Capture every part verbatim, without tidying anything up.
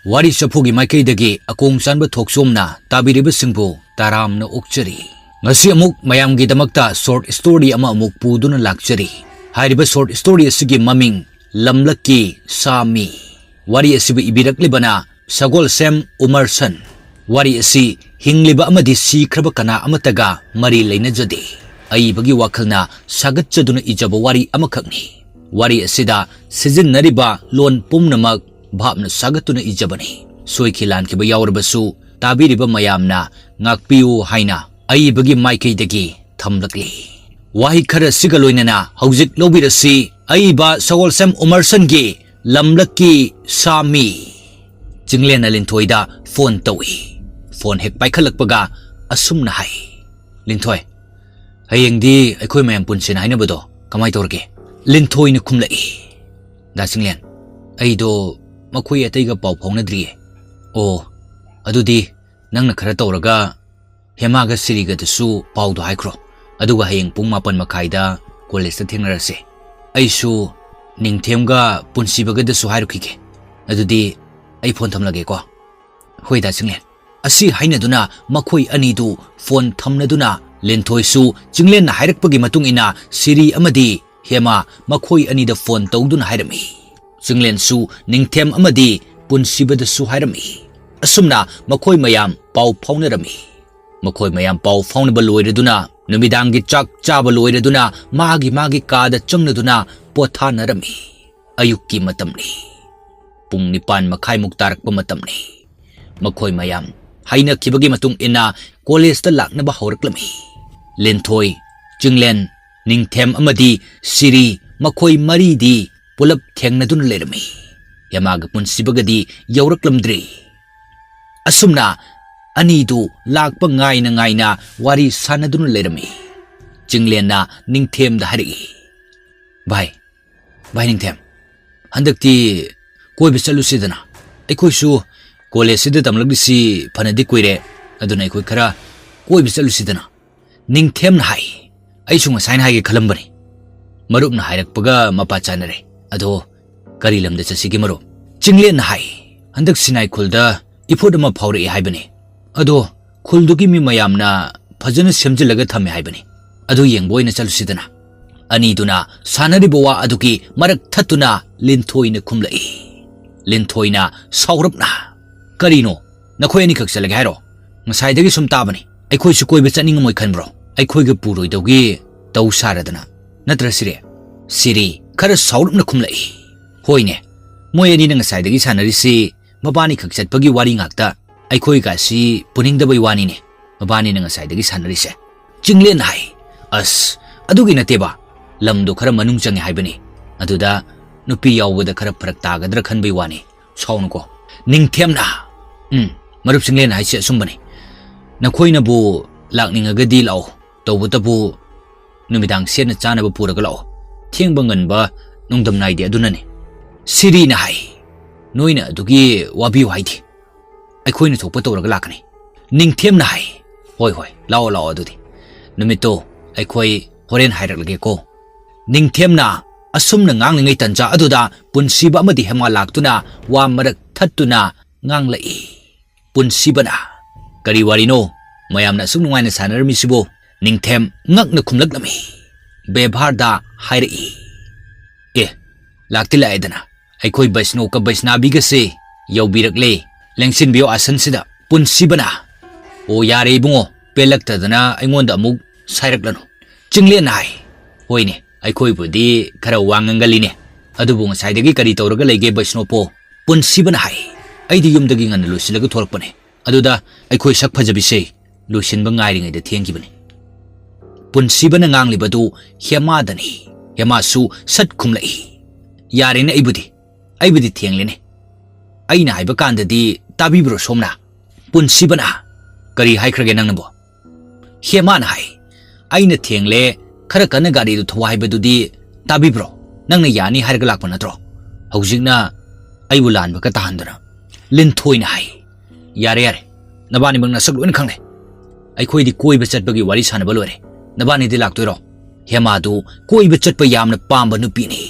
ꯋꯥꯔꯤ ꯆꯐꯨꯒꯤ ꯃꯥꯏꯀꯩꯗꯒꯤ ꯑꯀꯣꯡ ꯆꯥꯟꯕ ꯊꯣꯛꯆꯣꯝꯅ ꯇꯥꯕꯤꯔꯤꯕꯁꯤꯡꯕꯨ ꯇꯔꯥꯝꯅ ꯑꯣꯛꯆꯔꯤ꯫ ꯉꯁꯤ ꯑꯃꯨꯛ ꯃꯌꯥꯝꯒꯤꯗꯃꯛꯇ short story ꯑꯃ ꯑꯃꯨꯛ ꯄꯨꯗꯨꯅ ꯂꯥꯛꯆꯔꯤ꯫ ꯍꯥꯏꯔꯤꯕ short story ꯑꯁꯤꯒꯤ ꯃꯃꯤꯡ ꯂꯝꯂꯛꯀꯤ ꯁꯥ ꯃꯤ꯫ ꯋꯥꯔꯤ ꯑꯁꯤꯕꯨ ꯏꯕꯤꯔꯛꯂꯤꯕꯅ ꯁꯒꯣꯜꯁꯦꯝ ꯎꯃꯔꯁꯟ꯫ ꯋꯥꯔꯤ ꯑꯁꯤ ꯍꯤꯡꯂꯤꯕ ꯑꯃꯗꯤ ꯁꯤꯈ꯭ꯔꯕ ꯀꯅꯥ ꯑꯃꯠꯇꯒ ꯃꯔꯤ ꯂꯩꯅꯖꯗꯦ꯫ ꯑꯏꯕꯒꯤ ꯋꯥꯈꯜꯅ ꯁꯥꯒꯠꯆꯗꯨꯅ ꯏꯖꯕ ꯋꯥꯔꯤ ꯑꯃꯈꯛꯅꯤ꯫ ꯋꯥꯔꯤ ꯑꯁꯤꯗ ꯁꯤꯖꯤꯟꯅꯔꯤꯕ ꯂꯣꯟ ꯄꯨꯝꯅꯃꯛ ꯚꯥꯞꯅ ꯁꯥꯒꯠꯇꯨꯅ ꯏꯖꯕꯅꯤ꯫ ꯁꯣꯏꯈꯤ ꯂꯥꯟꯈꯤꯕ ꯌꯥꯎꯔꯕꯁꯨ ꯇꯥꯕꯤꯔꯤꯕ ꯃꯌꯥꯝꯅ ꯉꯥꯛꯄꯤꯌꯨ ꯍꯥꯏꯅ ꯑꯏꯕꯒꯤ ꯃꯥꯏꯀꯩꯗꯒꯤ ꯊꯝꯂꯛꯂꯤ꯫ ꯋꯥꯍꯩ ꯈꯔꯁꯤꯒ ꯂꯣꯏꯅꯅ ꯍꯧꯖꯤꯛ ꯂꯧꯕꯤꯔꯁꯤ ꯑꯏꯕ ꯁꯒꯣꯜꯁꯦꯝ ꯎꯃꯔꯁꯟꯒꯤ ꯂꯝꯂꯛꯀꯤ ꯁꯥ ꯃꯤ꯫ ꯆꯤꯡꯂꯦꯟꯅ ꯂꯤꯟꯊꯣꯏꯗ ꯐꯣꯟ ꯇꯧꯏ꯫ ꯐꯣꯟ ꯍꯦꯛ ꯄꯥꯏꯈꯠꯂꯛꯄꯒ ꯑꯁꯨꯝꯅ ꯍꯥꯏ, "ꯂꯤꯟꯊꯣꯏ, ꯍꯌꯦꯡꯗꯤ ꯑꯩꯈꯣꯏ ꯃꯌꯥꯝ ꯄꯨꯟꯁꯦꯅ ꯍꯥꯏꯅꯕꯗꯣ ꯀꯃꯥꯏ ꯇꯧꯔꯒꯦ?" ꯂꯤꯟꯊꯣꯏꯅ ꯈꯨꯝꯂꯛꯏ, "ꯗꯥ ꯆꯤꯡꯂꯦꯟ, ꯑꯩꯗꯣ ꯃꯈꯣꯏ ꯑꯇꯩꯒ ꯄꯥꯎ ꯐꯥꯎꯅꯗ꯭ꯔꯤꯌꯦ꯫" "ꯑꯣ, ꯑꯗꯨꯗꯤ ꯅꯪꯅ ꯈꯔ ꯇꯧꯔꯒ ꯍꯦꯃꯥꯒ ꯁꯤꯔꯤꯒꯗꯁꯨ ꯄꯥꯎꯗꯣ ꯍꯥꯏꯈ꯭ꯔꯣ꯫ ꯑꯗꯨꯒ ꯍꯌꯦꯡ ꯄꯨꯡ ꯃꯥꯄꯟ ꯃꯈꯥꯏꯗ ꯀꯣꯂꯦꯖꯇ ꯊꯦꯡꯅꯔꯁꯦ꯫ ꯑꯩꯁꯨ ꯅꯤꯡꯊꯦꯝꯒ ꯄꯨꯟꯁꯤꯕꯒꯗꯁꯨ ꯍꯥꯏꯔꯨꯈꯤꯒꯦ꯫ ꯑꯗꯨꯗꯤ ꯑꯩ ꯐꯣꯟ ꯊꯝꯂꯒꯦꯀꯣ꯫" "ꯍꯣꯏ ꯗꯥ ꯆꯤꯡꯂꯦꯟ꯫" ꯑꯁꯤ ꯍꯥꯏꯅꯗꯨꯅ ꯃꯈꯣꯏ ꯑꯅꯤꯗꯨ ꯐꯣꯟ ꯊꯝꯅꯗꯨꯅ ꯂꯤꯟꯊꯣꯏꯁꯨ ꯆꯤꯡꯂꯦꯟꯅ ꯍꯥꯏꯔꯛꯄꯒꯤ ꯃꯇꯨꯡ ꯏꯟꯅ ꯁꯤꯔꯤ ꯑꯃꯗꯤ ꯍꯦꯃꯥ ꯃꯈꯣꯏ ꯑꯅꯤꯗ ꯐꯣꯟ ꯇꯧꯗꯨꯅ ꯍꯥꯏꯔꯝꯃꯤ꯫ ꯆꯤꯡꯂꯦꯟꯁꯨ ꯅꯤꯡꯊꯦꯝ ꯑꯃꯗꯤ ꯄꯨꯟꯁꯤꯕꯗꯁꯨ ꯍꯥꯏꯔꯝꯃꯤ꯫ ꯑꯁꯨꯝꯅ ꯃꯈꯣꯏ ꯃꯌꯥꯝ ꯄꯥꯎ ꯐꯥꯎꯅꯔꯝꯃꯤ꯫ ꯃꯈꯣꯏ ꯃꯌꯥꯝ ꯄꯥꯎ ꯐꯥꯎꯅꯕ ꯂꯣꯏꯔꯗꯨꯅ, ꯅꯨꯃꯤꯗꯥꯡꯒꯤ ꯆꯥꯛ ꯆꯥꯕ ꯂꯣꯏꯔꯗꯨꯅ, ꯃꯥꯒꯤ ꯃꯥꯒꯤ ꯀꯥꯗ ꯆꯪꯂꯗꯨꯅ ꯄꯣꯊꯥꯅꯔꯝꯃꯤ꯫ ꯑꯌꯨꯛꯀꯤ ꯃꯇꯝꯅꯤ꯫ ꯄꯨꯡ ꯅꯤꯄꯥꯟ ꯃꯈꯥꯏꯃꯨꯛ ꯇꯥꯔꯛꯄ ꯃꯇꯝꯅꯤ꯫ ꯃꯈꯣꯏ ꯃꯌꯥꯝ ꯍꯥꯏꯅꯈꯤꯕꯒꯤ ꯃꯇꯨꯡ ꯏꯟꯅ ꯀꯣꯂꯦꯖꯇ ꯂꯥꯛꯅꯕ ꯍꯧꯔꯛꯂꯝꯃꯤ꯫ ꯂꯤꯟꯊꯣꯏ, ꯆꯤꯡꯂꯦꯟ, ꯅꯤꯡꯊꯦꯝ ꯑꯃꯗꯤ ꯁꯤꯔꯤ, ꯃꯈꯣꯏ ꯃꯔꯤꯗꯤ ꯄꯨꯂꯞ ꯊꯦꯡꯅꯗꯨꯅ ꯂꯩꯔꯝꯃꯤ꯫ ꯍꯦꯃꯥꯒ ꯄꯨꯟꯁꯤꯕꯒꯗꯤ ꯌꯧꯔꯛꯂꯝꯗ꯭ꯔꯤ꯫ ꯑꯁꯨꯝꯅ ꯑꯅꯤꯗꯨ ꯂꯥꯛꯄ ꯉꯥꯏꯅ ꯉꯥꯏꯅ ꯋꯥꯔꯤ ꯁꯥꯟꯅꯗꯨꯅ ꯂꯩꯔꯝꯃꯤ꯫ ꯆꯤꯡꯂꯦꯟꯅ ꯅꯤꯡꯊꯦꯝꯗ ꯍꯥꯏꯔꯛꯏ, "ꯚꯥꯏ, ꯚꯥꯏ ꯅꯤꯡꯊꯦꯝ, ꯍꯟꯗꯛꯇꯤ ꯀꯣꯏꯕ ꯆꯠꯂꯨꯁꯤꯗꯅ꯫ ꯑꯩꯈꯣꯏꯁꯨ ꯀꯣꯂꯦꯖꯁꯤꯗ ꯇꯝꯂꯛꯂꯤꯁꯤ ꯐꯅꯗꯤ ꯀꯨꯏꯔꯦ, ꯑꯗꯨꯅ ꯑꯩꯈꯣꯏ ꯈꯔ ꯀꯣꯏꯕ ꯆꯠꯂꯨꯁꯤꯗꯅ꯫" ꯅꯤꯡꯊꯦꯝꯅ ꯍꯥꯏ, "ꯑꯩꯁꯨ ꯉꯁꯥꯏꯅ ꯍꯥꯏꯒꯦ ꯈꯜꯂꯝꯕꯅꯤ꯫ ꯃꯔꯨꯞꯅ ꯍꯥꯏꯔꯛꯄꯒ ꯃꯄꯥ ꯆꯥꯅꯔꯦ꯫ ꯑꯗꯣ ꯀꯔꯤ ꯂꯝꯗ ꯆꯠꯁꯤꯒꯦ ꯃꯔꯨꯞ?" ꯆꯤꯡꯂꯦꯟꯅ ꯍꯥꯏ, ꯍꯟꯗꯛ ꯁꯤꯅꯥꯏ ꯈꯨꯜꯗ ꯏꯐꯨꯠ ꯑꯃ ꯐꯥꯎꯔꯛꯏ ꯍꯥꯏꯕꯅꯤ꯫ ꯑꯗꯣ ꯈꯨꯜꯗꯨꯒꯤ ꯃꯤ ꯃꯌꯥꯝꯅ ꯐꯖꯅ ꯁꯦꯝꯖꯤꯜꯂꯒ ꯊꯝꯃꯦ ꯍꯥꯏꯕꯅꯤ꯫ ꯑꯗꯨ ꯌꯦꯡꯕ ꯑꯣꯏꯅ ꯆꯠꯂꯨꯁꯤꯗꯅ꯫" ꯑꯅꯤꯗꯨꯅ ꯁꯥꯟꯅꯔꯤꯕ ꯋꯥ ꯑꯗꯨꯒꯤ ꯃꯔꯛ ꯊꯠꯇꯨꯅ ꯂꯤꯟꯊꯣꯏꯅ ꯈꯨꯝꯂꯛꯏ꯫ ꯂꯤꯟꯊꯣꯏꯅ ꯁꯥꯎꯔꯞꯅ, "ꯀꯔꯤꯅꯣ? ꯅꯈꯣꯏ ꯑꯅꯤꯈꯛ ꯆꯠꯂꯒꯦ ꯍꯥꯏꯔꯣ? ꯉꯁꯥꯏꯗꯒꯤ ꯁꯨꯝ ꯇꯥꯕꯅꯤ꯫ ꯑꯩꯈꯣꯏꯁꯨ ꯀꯣꯏꯕ ꯆꯠꯅꯤꯡꯉꯝꯃꯣꯏ ꯈꯟꯕ꯭ꯔꯣ? ꯑꯩꯈꯣꯏꯒ ꯄꯨꯔꯣꯏꯗꯧꯒꯤ ꯇꯧ ꯁꯥꯔꯗꯅ꯫ ꯅꯠꯇ꯭ꯔ ꯁꯤꯔꯦ?" ꯁꯤꯔꯤ ꯈꯔ ꯁꯥꯎꯔꯞꯅ ꯈꯨꯝꯂꯛꯏ꯫ "ꯍꯣꯏꯅꯦ, ꯃꯣꯏ ꯑꯅꯤꯅ ꯉꯁꯥꯏꯗꯒꯤ ꯁꯥꯟꯅꯔꯤꯁꯤ ꯃꯕꯥꯅꯤꯈꯛ ꯆꯠꯄꯒꯤ ꯋꯥꯔꯤ ꯉꯥꯛꯇ꯫ ꯑꯩꯈꯣꯏꯒꯁꯤ ꯄꯨꯅꯤꯡꯗꯕꯩ ꯋꯥꯅꯤꯅꯦ ꯃꯕꯥꯅꯤꯅ ꯉꯁꯥꯏꯗꯒꯤ ꯁꯥꯟꯅꯔꯤꯁꯦ꯫" ꯆꯤꯡꯂꯦꯟꯅ ꯍꯥꯏ, "ꯑꯁ, ꯑꯗꯨꯒꯤ ꯅꯠꯇꯦꯕ꯫ ꯂꯝꯗꯣ ꯈꯔ ꯃꯅꯨꯡ ꯆꯪꯉꯦ ꯍꯥꯏꯕꯅꯤ꯫ ꯑꯗꯨꯗ ꯅꯨꯄꯤ ꯌꯥꯎꯕꯗ ꯈꯔ ꯐꯔꯛ ꯇꯥꯒꯗ꯭ꯔꯥ ꯈꯟꯕꯩ ꯋꯥꯅꯤ꯫ ꯁꯥꯎꯅꯨꯀꯣ꯫" ꯅꯤꯡꯊꯦꯝꯅ, "ꯎꯝ, ꯃꯔꯨꯞ ꯆꯤꯡꯂꯦꯟꯅ ꯍꯥꯏꯁꯦ ꯑꯆꯨꯝꯕꯅꯤ꯫ ꯅꯈꯣꯏꯅꯕꯨ ꯂꯥꯛꯅꯤꯡꯉꯒꯗꯤ ꯂꯥꯛꯑꯣ꯫ ꯇꯧꯕꯇꯕꯨ ꯅꯨꯃꯤꯗꯥꯡ ꯁꯦꯠꯅ ꯆꯥꯅꯕ ꯄꯨꯔꯒ ꯂꯥꯛꯑꯣ꯫ ꯊꯦꯡꯕ ꯉꯟꯕ ꯅꯣꯡꯗꯝ ꯅꯥꯏꯗꯦ ꯑꯗꯨꯅꯅꯤ꯫" ꯁꯤꯔꯤꯅ ꯍꯥꯏ, "ꯅꯣꯏꯅ ꯑꯗꯨꯒꯤ ꯋꯥꯕꯤꯌꯨ ꯍꯥꯏꯗꯦ꯫ ꯑꯩꯈꯣꯏꯅ ꯊꯣꯛꯄ ꯇꯧꯔꯒ ꯂꯥꯛꯀꯅꯤ꯫" ꯅꯤꯡꯊꯦꯝꯅ ꯍꯥꯏ, "ꯍꯣꯏ, ꯍꯣꯏ, ꯂꯥꯛꯑꯣ, ꯂꯥꯛꯑꯣ꯫ ꯑꯗꯨꯗꯤ ꯅꯨꯃꯤꯠꯇꯣ ꯑꯩꯈꯣꯏ ꯍꯣꯔꯦꯟ ꯍꯥꯏꯔꯛꯂꯒꯦꯀꯣ꯫" ꯅꯤꯡꯊꯦꯝꯅ ꯑꯁꯨꯝꯅ ꯉꯥꯡꯂꯤꯉꯩ ꯇꯟꯖꯥ ꯑꯗꯨꯗ ꯄꯨꯟꯁꯤꯕ ꯑꯃꯗꯤ ꯍꯦꯃꯥ ꯂꯥꯛꯇꯨꯅ ꯋꯥ ꯃꯔꯛ ꯊꯠꯇꯨꯅ ꯉꯥꯡꯂꯛꯏ꯫ ꯄꯨꯟꯁꯤꯕꯅ, "ꯀꯔꯤ ꯋꯥꯔꯤꯅꯣ? ꯃꯌꯥꯝꯅ ꯑꯁꯨꯛ ꯅꯨꯡꯉꯥꯏꯅ ꯁꯥꯟꯅꯔꯝꯃꯤꯁꯤꯕꯨ?" ꯅꯤꯡꯊꯦꯝ ꯉꯛꯅ ꯈꯨꯝꯂꯛꯂꯝꯃꯤ꯫ ꯕꯦꯚꯥꯔꯗ ꯍꯥꯏꯔꯛꯏ, "ꯑꯦ, ꯂꯥꯛꯇꯤ ꯂꯥꯛꯑꯦꯗꯅ, ꯑꯩꯈꯣꯏ ꯕꯩꯁꯅꯣꯞꯀ ꯕꯩꯁꯅꯥꯕꯤꯒꯁꯦ ꯌꯧꯕꯤꯔꯛꯂꯦ꯫ ꯂꯦꯡꯁꯤꯟꯕꯤꯌꯣ ꯑꯥꯁꯟꯁꯤꯗ꯫" ꯄꯨꯟꯁꯤꯕꯅ, "ꯑꯣ, ꯌꯥꯔꯦ ꯏꯕꯨꯡꯉꯣ, ꯄꯦꯜꯂꯛꯇꯗꯅ ꯑꯩꯉꯣꯟꯗ ꯑꯃꯨꯛ ꯁꯥꯏꯔꯛꯂꯅꯨ꯫" ꯆꯤꯡꯂꯦꯟꯅ ꯍꯥꯏ, "ꯍꯣꯏꯅꯦ, ꯑꯩꯈꯣꯏꯕꯨꯗꯤ ꯈꯔ ꯋꯥ ꯉꯥꯡꯒꯜꯂꯤꯅꯦ꯫ ꯑꯗꯨꯕꯨ ꯉꯁꯥꯏꯗꯒꯤ ꯀꯔꯤ ꯇꯧꯔꯒ ꯂꯩꯒꯦ ꯕꯩꯁꯅꯣꯞꯄꯣ?" ꯄꯨꯟꯁꯤꯕꯅ ꯍꯥꯏ, "ꯑꯩꯗꯤ ꯌꯨꯝꯗꯒꯤ ꯉꯟꯅ ꯂꯣꯏꯁꯤꯜꯂꯒ ꯊꯣꯛꯂꯛꯄꯅꯦ꯫ ꯑꯗꯨꯗ ꯑꯩꯈꯣꯏ ꯁꯛ ꯐꯖꯕꯤꯁꯦ ꯂꯣꯏꯁꯤꯟꯕ ꯉꯥꯏꯔꯤꯉꯩꯗ ꯊꯦꯡꯈꯤꯕꯅꯤ꯫" ꯄꯨꯟꯁꯤꯕꯅ ꯉꯥꯡꯂꯤꯕꯗꯨ ꯍꯦꯃꯥꯗꯅꯤ꯫ ꯍꯦꯃꯥꯁꯨ ꯁꯠ ꯈꯨꯝꯂꯛꯏ, "ꯌꯥꯔꯦꯅꯦ, ꯑꯩꯕꯨꯗꯤ, ꯑꯩꯕꯨꯗꯤ ꯊꯦꯡꯂꯦꯅꯦ꯫ ꯑꯩꯅ ꯍꯥꯏꯕ ꯀꯥꯟꯗꯗꯤ ꯇꯥꯕꯤꯕ꯭ꯔꯣ ꯁꯣꯝꯅ?" ꯄꯨꯟꯁꯤꯕꯅ, "ꯀꯔꯤ ꯍꯥꯏꯈ꯭ꯔꯒꯦ ꯅꯪꯅꯕꯣ?" ꯍꯦꯃꯥꯅ ꯍꯥꯏ, "ꯑꯩꯅ ꯊꯦꯡꯂꯦ, ꯈꯔ ꯀꯟꯅ ꯒꯥꯔꯤꯗꯨ ꯊꯧ ꯍꯥꯏꯕꯗꯨꯗꯤ ꯇꯥꯕꯤꯕ꯭ꯔꯣ? ꯅꯪꯅ ꯌꯥꯅꯤ ꯍꯥꯏꯔꯒ ꯂꯥꯛꯄ ꯅꯠꯇ꯭ꯔꯣ? ꯍꯧꯖꯤꯛꯅ ꯑꯩꯕꯨ ꯂꯥꯟꯕꯒ ꯇꯥꯍꯟꯗꯅ꯫" ꯂꯤꯟꯊꯣꯏꯅ ꯍꯥꯏ, "ꯌꯥꯔꯦ, ꯌꯥꯔꯦ, ꯅꯕꯥꯅꯤꯃꯛ ꯅꯁꯛ ꯂꯣꯏꯅ ꯈꯪꯂꯦ꯫ ꯑꯩꯈꯣꯏꯗꯤ ꯀꯣꯏꯕ ꯆꯠꯄꯒꯤ ꯋꯥꯔꯤ ꯁꯥꯟꯅꯕ ꯂꯣꯏꯔꯦ꯫ ꯅꯕꯥꯅꯤꯗꯤ ꯂꯥꯛꯇꯣꯏꯔꯣ?" ꯍꯦꯃꯥꯗꯨ ꯀꯣꯏꯕ ꯆꯠꯄ ꯌꯥꯝꯅ ꯄꯥꯝꯕ ꯅꯨꯄꯤꯅꯤ꯫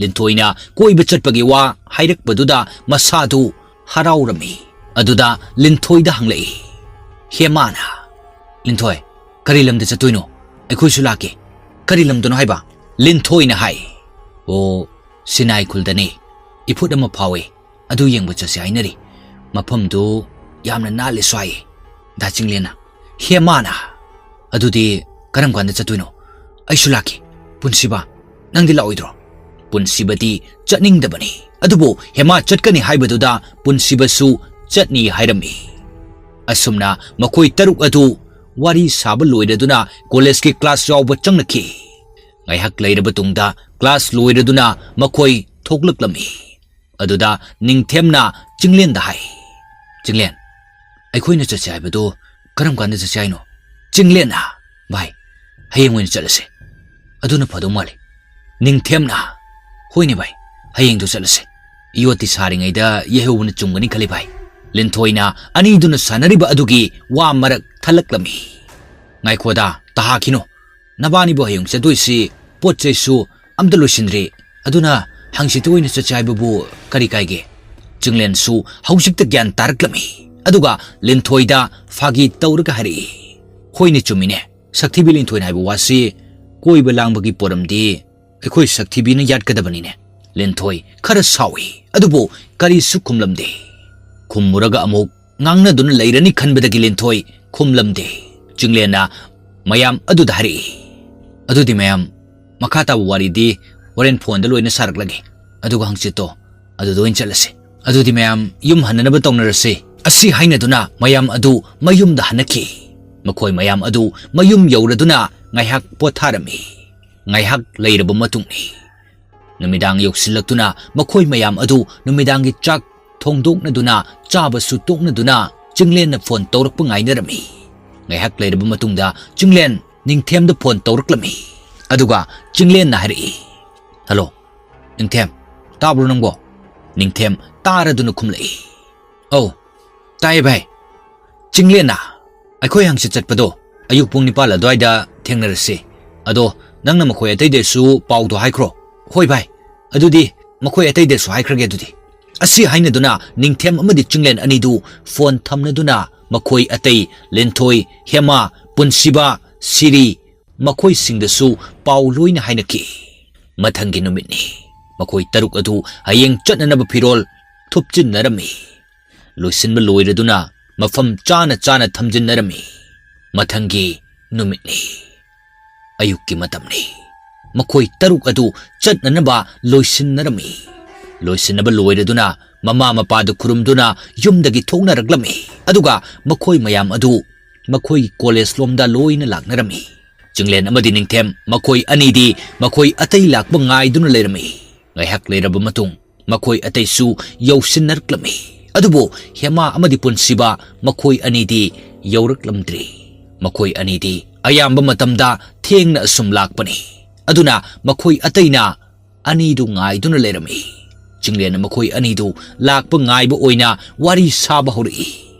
ꯂꯤꯟꯊꯣꯏꯅ ꯀꯣꯏꯕ ꯆꯠꯄꯒꯤ ꯋꯥ ꯍꯥꯏꯔꯛꯄꯗꯨꯗ ꯃꯁꯥꯗꯨ ꯍꯔꯥꯎꯔꯝꯃꯤ꯫ ꯑꯗꯨꯗ ꯂꯤꯟꯊꯣꯏꯗ ꯍꯪꯂꯛꯏ ꯍꯦꯃꯥꯅ, "ꯂꯤꯟꯊꯣꯏ, ꯀꯔꯤ ꯂꯝꯗ ꯆꯠꯇꯣꯏꯅꯣ? ꯑꯩꯈꯣꯏꯁꯨ ꯂꯥꯛꯀꯦ꯫ ꯀꯔꯤ ꯂꯝꯗꯅꯣ ꯍꯥꯏꯕ?" ꯂꯤꯟꯊꯣꯏꯅ ꯍꯥꯏ, "ꯑꯣ, ꯁꯤꯅꯥꯏ ꯈꯨꯜꯗꯅꯦ꯫ ꯏꯐꯨꯠ ꯑꯃ ꯐꯥꯎꯋꯦ꯫ ꯑꯗꯨ ꯌꯦꯡꯕ ꯆꯠꯁꯦ ꯍꯥꯏꯅꯔꯤ꯫ ꯃꯐꯝꯗꯨ ꯌꯥꯝꯅ ꯅꯥꯜꯂꯦꯁꯨ ꯍꯥꯏꯌꯦ"꯫ ꯗꯥ ꯆꯤꯡꯂꯦꯟꯅ꯫ ꯍꯦꯃꯥꯅ, "ꯑꯗꯨꯗꯤ ꯀꯔꯝ ꯀꯥꯟꯗ ꯆꯠꯇꯣꯏꯅꯣ? ꯑꯩꯁꯨ ꯂꯥꯛꯀꯦ꯫ ꯄꯨꯟꯁꯤꯕ, ꯅꯪꯗꯤ ꯂꯥꯛꯑꯣꯏꯗ꯭ꯔꯣ?" ꯄꯨꯟꯁꯤꯕꯗꯤ ꯆꯠꯅꯤꯡꯗꯕꯅꯤ, ꯑꯗꯨꯕꯨ ꯍꯦꯃꯥ ꯆꯠꯀꯅꯤ ꯍꯥꯏꯕꯗꯨꯗ ꯄꯨꯟꯁꯤꯕꯁꯨ ꯆꯠꯅꯤ ꯍꯥꯏꯔꯝꯃꯤ꯫ ꯑꯁꯨꯝꯅ ꯃꯈꯣꯏ ꯇꯔꯨꯛ ꯑꯗꯨ ꯋꯥꯔꯤ ꯁꯥꯕ ꯂꯣꯏꯔꯗꯨꯅ ꯀꯣꯂꯦꯖꯀꯤ ꯀ꯭ꯂꯥꯁ ꯌꯥꯎꯕ ꯆꯪꯂꯛꯈꯤ꯫ ꯉꯥꯏꯍꯥꯛ ꯂꯩꯔꯕ ꯇꯨꯡꯗ ꯀ꯭ꯂꯥꯁ ꯂꯣꯏꯔꯗꯨꯅ ꯃꯈꯣꯏ ꯊꯣꯛꯂꯛꯂꯝꯃꯤ꯫ ꯑꯗꯨꯗ ꯅꯤꯡꯊꯦꯝꯅ ꯆꯤꯡꯂꯦꯟꯗ ꯍꯥꯏ, "ꯆꯤꯡꯂꯦꯟ, ꯑꯩꯈꯣꯏꯅ ꯆꯠꯁꯦ ꯍꯥꯏꯕꯗꯨ ꯀꯔꯝ ꯀꯥꯟꯗ ꯆꯠꯁꯦ ꯍꯥꯏꯅꯣ?" ꯆꯤꯡꯂꯦꯟꯅ, "ꯚꯥꯏ, ꯍꯌꯦꯡ ꯑꯣꯏꯅ ꯆꯠꯂꯁꯦ꯫ ꯑꯗꯨꯅ ꯐꯗꯧ ꯃꯥꯜꯂꯤ"꯫ ꯅꯤꯡꯊꯦꯝꯅ, "ꯍꯣꯏꯅꯦ ꯚꯥꯏ, ꯍꯌꯦꯡꯗꯣ ꯆꯠꯂꯁꯦ꯫ ꯌꯣꯠꯇꯤ ꯁꯥꯔꯤꯉꯩꯗ ꯌꯩꯍꯧꯕꯅ ꯆꯨꯝꯒꯅꯤ ꯈꯜꯂꯤ ꯚꯥꯏ"꯫ ꯂꯤꯟꯊꯣꯏꯅ ꯑꯅꯤꯗꯨꯅ ꯁꯥꯟꯅꯔꯤꯕ ꯑꯗꯨꯒꯤ ꯋꯥ ꯃꯔꯛ ꯊꯠꯂꯛꯂꯝꯃꯤ꯫ "ꯉꯥꯏꯈꯣꯗ, ꯇꯍꯥꯈꯤꯅꯣ꯫ ꯅꯕꯥꯅꯤꯕꯨ ꯍꯌꯦꯡ ꯆꯠꯇꯣꯏꯁꯤ ꯄꯣꯠ ꯆꯩꯁꯨ ꯑꯝꯇ ꯂꯣꯏꯁꯤꯟꯗ꯭ꯔꯤ꯫ ꯑꯗꯨꯅ ꯍꯪꯆꯤꯠꯇ ꯑꯣꯏꯅ ꯆꯠꯁꯦ ꯍꯥꯏꯕꯕꯨ ꯀꯔꯤ ꯀꯥꯏꯒꯦ?" ꯆꯤꯡꯂꯦꯟꯁꯨ ꯍꯧꯖꯤꯛꯇ ꯒ꯭ꯌꯥꯟ ꯇꯥꯔꯛꯂꯝꯃꯤ꯫ ꯑꯗꯨꯒ ꯂꯤꯟꯊꯣꯏꯗ ꯐꯥꯒꯤ ꯇꯧꯔꯒ ꯍꯥꯏꯔꯛꯏ, "ꯍꯣꯏꯅꯦ, ꯆꯨꯝꯃꯤꯅꯦ꯫ ꯁꯛꯊꯤꯕꯤ ꯂꯤꯟꯊꯣꯏꯅ ꯍꯥꯏꯕ ꯋꯥꯁꯤ ꯀꯣꯏꯕ ꯂꯥꯡꯕꯒꯤ ꯄꯣꯔꯝꯗꯤ ꯑꯩꯈꯣꯏ ꯁꯛꯊꯤꯕꯤꯅ ꯌꯥꯠꯀꯗꯕꯅꯤꯅꯦ"꯫ ꯂꯤꯟꯊꯣꯏ ꯈꯔ ꯁꯥꯎꯏ, ꯑꯗꯨꯕꯨ ꯀꯔꯤꯁꯨ ꯈꯨꯝꯂꯝꯗꯦ꯫ ꯈꯨꯝꯃꯨꯔꯒ ꯑꯃꯨꯛ ꯉꯥꯡꯅꯗꯨꯅ ꯂꯩꯔꯅꯤ ꯈꯟꯕꯗꯒꯤ ꯂꯤꯟꯊꯣꯏ ꯈꯨꯝꯂꯝꯗꯦ꯫ ꯆꯤꯡꯂꯦꯟꯅ ꯃꯌꯥꯝ ꯑꯗꯨꯗ ꯍꯥꯏꯔꯛꯏ, "ꯑꯗꯨꯗꯤ ꯃꯌꯥꯝ, ꯃꯈꯥ ꯇꯥꯕ ꯋꯥꯔꯤꯗꯤ ꯍꯣꯔꯦꯟ ꯐꯣꯟꯗ ꯂꯣꯏꯅ ꯁꯥꯔꯛꯂꯒꯦ꯫ ꯑꯗꯨꯒ ꯍꯪꯆꯤꯠꯇꯣ ꯑꯗꯨꯗ ꯑꯣꯏꯅ ꯆꯠꯂꯁꯤ꯫ ꯑꯗꯨꯗꯤ ꯃꯌꯥꯝ, ꯌꯨꯝ ꯍꯟꯅꯅꯕ ꯇꯧꯅꯔꯁꯤ"꯫ ꯑꯁꯤ ꯍꯥꯏꯅꯗꯨꯅ ꯃꯌꯥꯝ ꯑꯗꯨ ꯃꯌꯨꯝꯗ ꯍꯟꯅꯈꯤ꯫ ꯃꯈꯣꯏ ꯃꯌꯥꯝ ꯑꯗꯨ ꯃꯌꯨꯝ ꯌꯧꯔꯗꯨꯅ ꯉꯥꯏꯍꯥꯛ ꯄꯣꯊꯥꯔꯝꯃꯤ꯫ ꯉꯥꯏꯍꯥꯛ ꯂꯩꯔꯕ ꯃꯇꯨꯡꯅꯤ꯫ ꯅꯨꯃꯤꯗꯥꯡ ꯌꯧꯁꯤꯜꯂꯛꯇꯨꯅ ꯃꯈꯣꯏ ꯃꯌꯥꯝ ꯑꯗꯨ ꯅꯨꯃꯤꯗꯥꯡꯒꯤ ꯆꯥꯛ ꯊꯣꯡꯗꯣꯛꯅꯗꯨꯅ, ꯆꯥꯕꯁꯨ ꯇꯣꯛꯅꯗꯨꯅ ꯆꯤꯡꯂꯦꯟꯅ ꯐꯣꯟ ꯇꯧꯔꯛꯄ ꯉꯥꯏꯅꯔꯝꯃꯤ꯫ ꯉꯥꯏꯍꯥꯛ ꯂꯩꯔꯕ ꯃꯇꯨꯡꯗ ꯆꯤꯡꯂꯦꯟ ꯅꯤꯡꯊꯦꯝꯗ ꯐꯣꯟ ꯇꯧꯔꯛꯂꯝꯃꯤ꯫ ꯑꯗꯨꯒ ꯆꯤꯡꯂꯦꯟꯅ ꯍꯥꯏꯔꯛꯏ, "ꯍꯜꯂꯣ, ꯅꯤꯡꯊꯦꯝ, ꯇꯥꯕ꯭ꯔꯣ ꯅꯪꯕꯣ?" ꯅꯤꯡꯊꯦꯝ ꯇꯥꯔꯗꯨꯅ ꯈꯨꯝꯂꯛꯏ, "ꯑꯧ, ꯇꯥꯏꯌꯦ ꯚꯥꯏ꯫ ꯆꯤꯡꯂꯦꯟꯅ, ꯑꯩꯈꯣꯏ ꯍꯪꯆꯤꯠ ꯆꯠꯄꯗꯣ ꯑꯌꯨꯛ ꯄꯨꯡ ꯅꯤꯄꯥꯜ ꯑꯗꯨꯋꯥꯏꯗ ꯊꯦꯡꯅꯔꯁꯤ꯫ ꯑꯗꯣ ꯅꯪꯅ ꯃꯈꯣꯏ ꯑꯇꯩꯗꯁꯨ ꯄꯥꯎꯗꯣ ꯍꯥꯏꯈ꯭ꯔꯣ"꯫ "ꯍꯣꯏ ꯚꯥꯏ, ꯑꯗꯨꯗꯤ ꯃꯈꯣꯏ ꯑꯇꯩꯗꯁꯨ ꯍꯥꯏꯈ꯭ꯔꯒꯦ ꯑꯗꯨꯗꯤ"꯫ ꯑꯁꯤ ꯍꯥꯏꯅꯗꯨꯅ ꯅꯤꯡꯊꯦꯝ ꯑꯃꯗꯤ ꯆꯤꯡꯂꯦꯟ ꯑꯅꯤꯗꯨ ꯐꯣꯟ ꯊꯝꯅꯗꯨꯅ ꯃꯈꯣꯏ ꯑꯇꯩ ꯂꯤꯟꯊꯣꯏ, ꯍꯦꯃꯥ, ꯄꯨꯟꯁꯤꯕ, ꯁꯤꯔꯤ, ꯃꯈꯣꯏꯁꯤꯡꯗꯁꯨ ꯄꯥꯎ ꯂꯣꯏꯅ ꯍꯥꯏꯅꯈꯤ꯫ ꯃꯊꯪꯒꯤ ꯅꯨꯃꯤꯠꯅꯤ꯫ ꯃꯈꯣꯏ ꯇꯔꯨꯛ ꯑꯗꯨ ꯍꯌꯦꯡ ꯆꯠꯅꯅꯕ ꯐꯤꯔꯣꯜ ꯊꯨꯞꯆꯤꯟꯅꯔꯝꯃꯤ꯫ ꯂꯣꯏꯁꯤꯟꯕ ꯂꯣꯏꯔꯗꯨꯅ ꯃꯐꯝ ꯆꯥꯅ ꯆꯥꯅ ꯊꯝꯖꯤꯟꯅꯔꯝꯃꯤ꯫ ꯃꯊꯪꯒꯤ ꯅꯨꯃꯤꯠꯅꯤ꯫ ꯑꯌꯨꯛꯀꯤ ꯃꯇꯝꯅꯤ꯫ ꯃꯈꯣꯏ ꯇꯔꯨꯛ ꯑꯗꯨ ꯆꯠꯅꯅꯕ ꯂꯣꯏꯁꯤꯟꯅꯔꯝꯃꯤ꯫ ꯂꯣꯏꯁꯤꯟꯅꯕ ꯂꯣꯏꯔꯗꯨꯅ ꯃꯃꯥ ꯃꯄꯥꯗꯨ ꯈꯨꯔꯨꯝꯗꯨꯅ ꯌꯨꯝꯗꯒꯤ ꯊꯣꯛꯅꯔꯛꯂꯝꯃꯤ꯫ ꯑꯗꯨꯒ ꯃꯈꯣꯏ ꯃꯌꯥꯝ ꯑꯗꯨ ꯃꯈꯣꯏꯒꯤ ꯀꯣꯂꯦꯖ ꯂꯣꯝꯗ ꯂꯣꯏꯅ ꯂꯥꯛꯅꯔꯝꯃꯤ꯫ ꯆꯤꯡꯂꯦꯟ ꯑꯃꯗꯤ ꯅꯤꯡꯊꯦꯝ ꯃꯈꯣꯏ ꯑꯅꯤꯗꯤ ꯃꯈꯣꯏ ꯑꯇꯩ ꯂꯥꯛꯄ ꯉꯥꯏꯗꯨꯅ ꯂꯩꯔꯝꯃꯤ꯫ ꯉꯥꯏꯍꯥꯛ ꯂꯩꯔꯕ ꯃꯇꯨꯡ ꯃꯈꯣꯏ ꯑꯇꯩꯁꯨ ꯌꯧꯁꯤꯟꯅꯔꯛꯂꯝꯃꯤ꯫ ꯑꯗꯨꯕꯨ ꯍꯦꯃꯥ ꯑꯃꯗꯤ ꯄꯨꯟꯁꯤꯕ ꯃꯈꯣꯏ ꯑꯅꯤꯗꯤ ꯌꯧꯔꯛꯂꯝꯗ꯭ꯔꯤ꯫ ꯃꯈꯣꯏ ꯑꯅꯤꯗꯤ ꯑꯌꯥꯝꯕ ꯃꯇꯝꯗ ꯊꯦꯡꯅ ꯑꯁꯨꯝ ꯂꯥꯛꯄꯅꯤ꯫ ꯑꯗꯨꯅ ꯃꯈꯣꯏ ꯑꯇꯩꯅ ꯑꯅꯤꯗꯨ ꯉꯥꯏꯗꯨꯅ ꯂꯩꯔꯝꯃꯤ꯫ ꯆꯤꯡꯂꯦꯟꯅ ꯃꯈꯣꯏ ꯑꯅꯤꯗꯨ ꯂꯥꯛꯄ ꯉꯥꯏꯕ ꯑꯣꯏꯅ ꯋꯥꯔꯤ ꯁꯥꯕ ꯍꯧꯔꯛꯏ꯫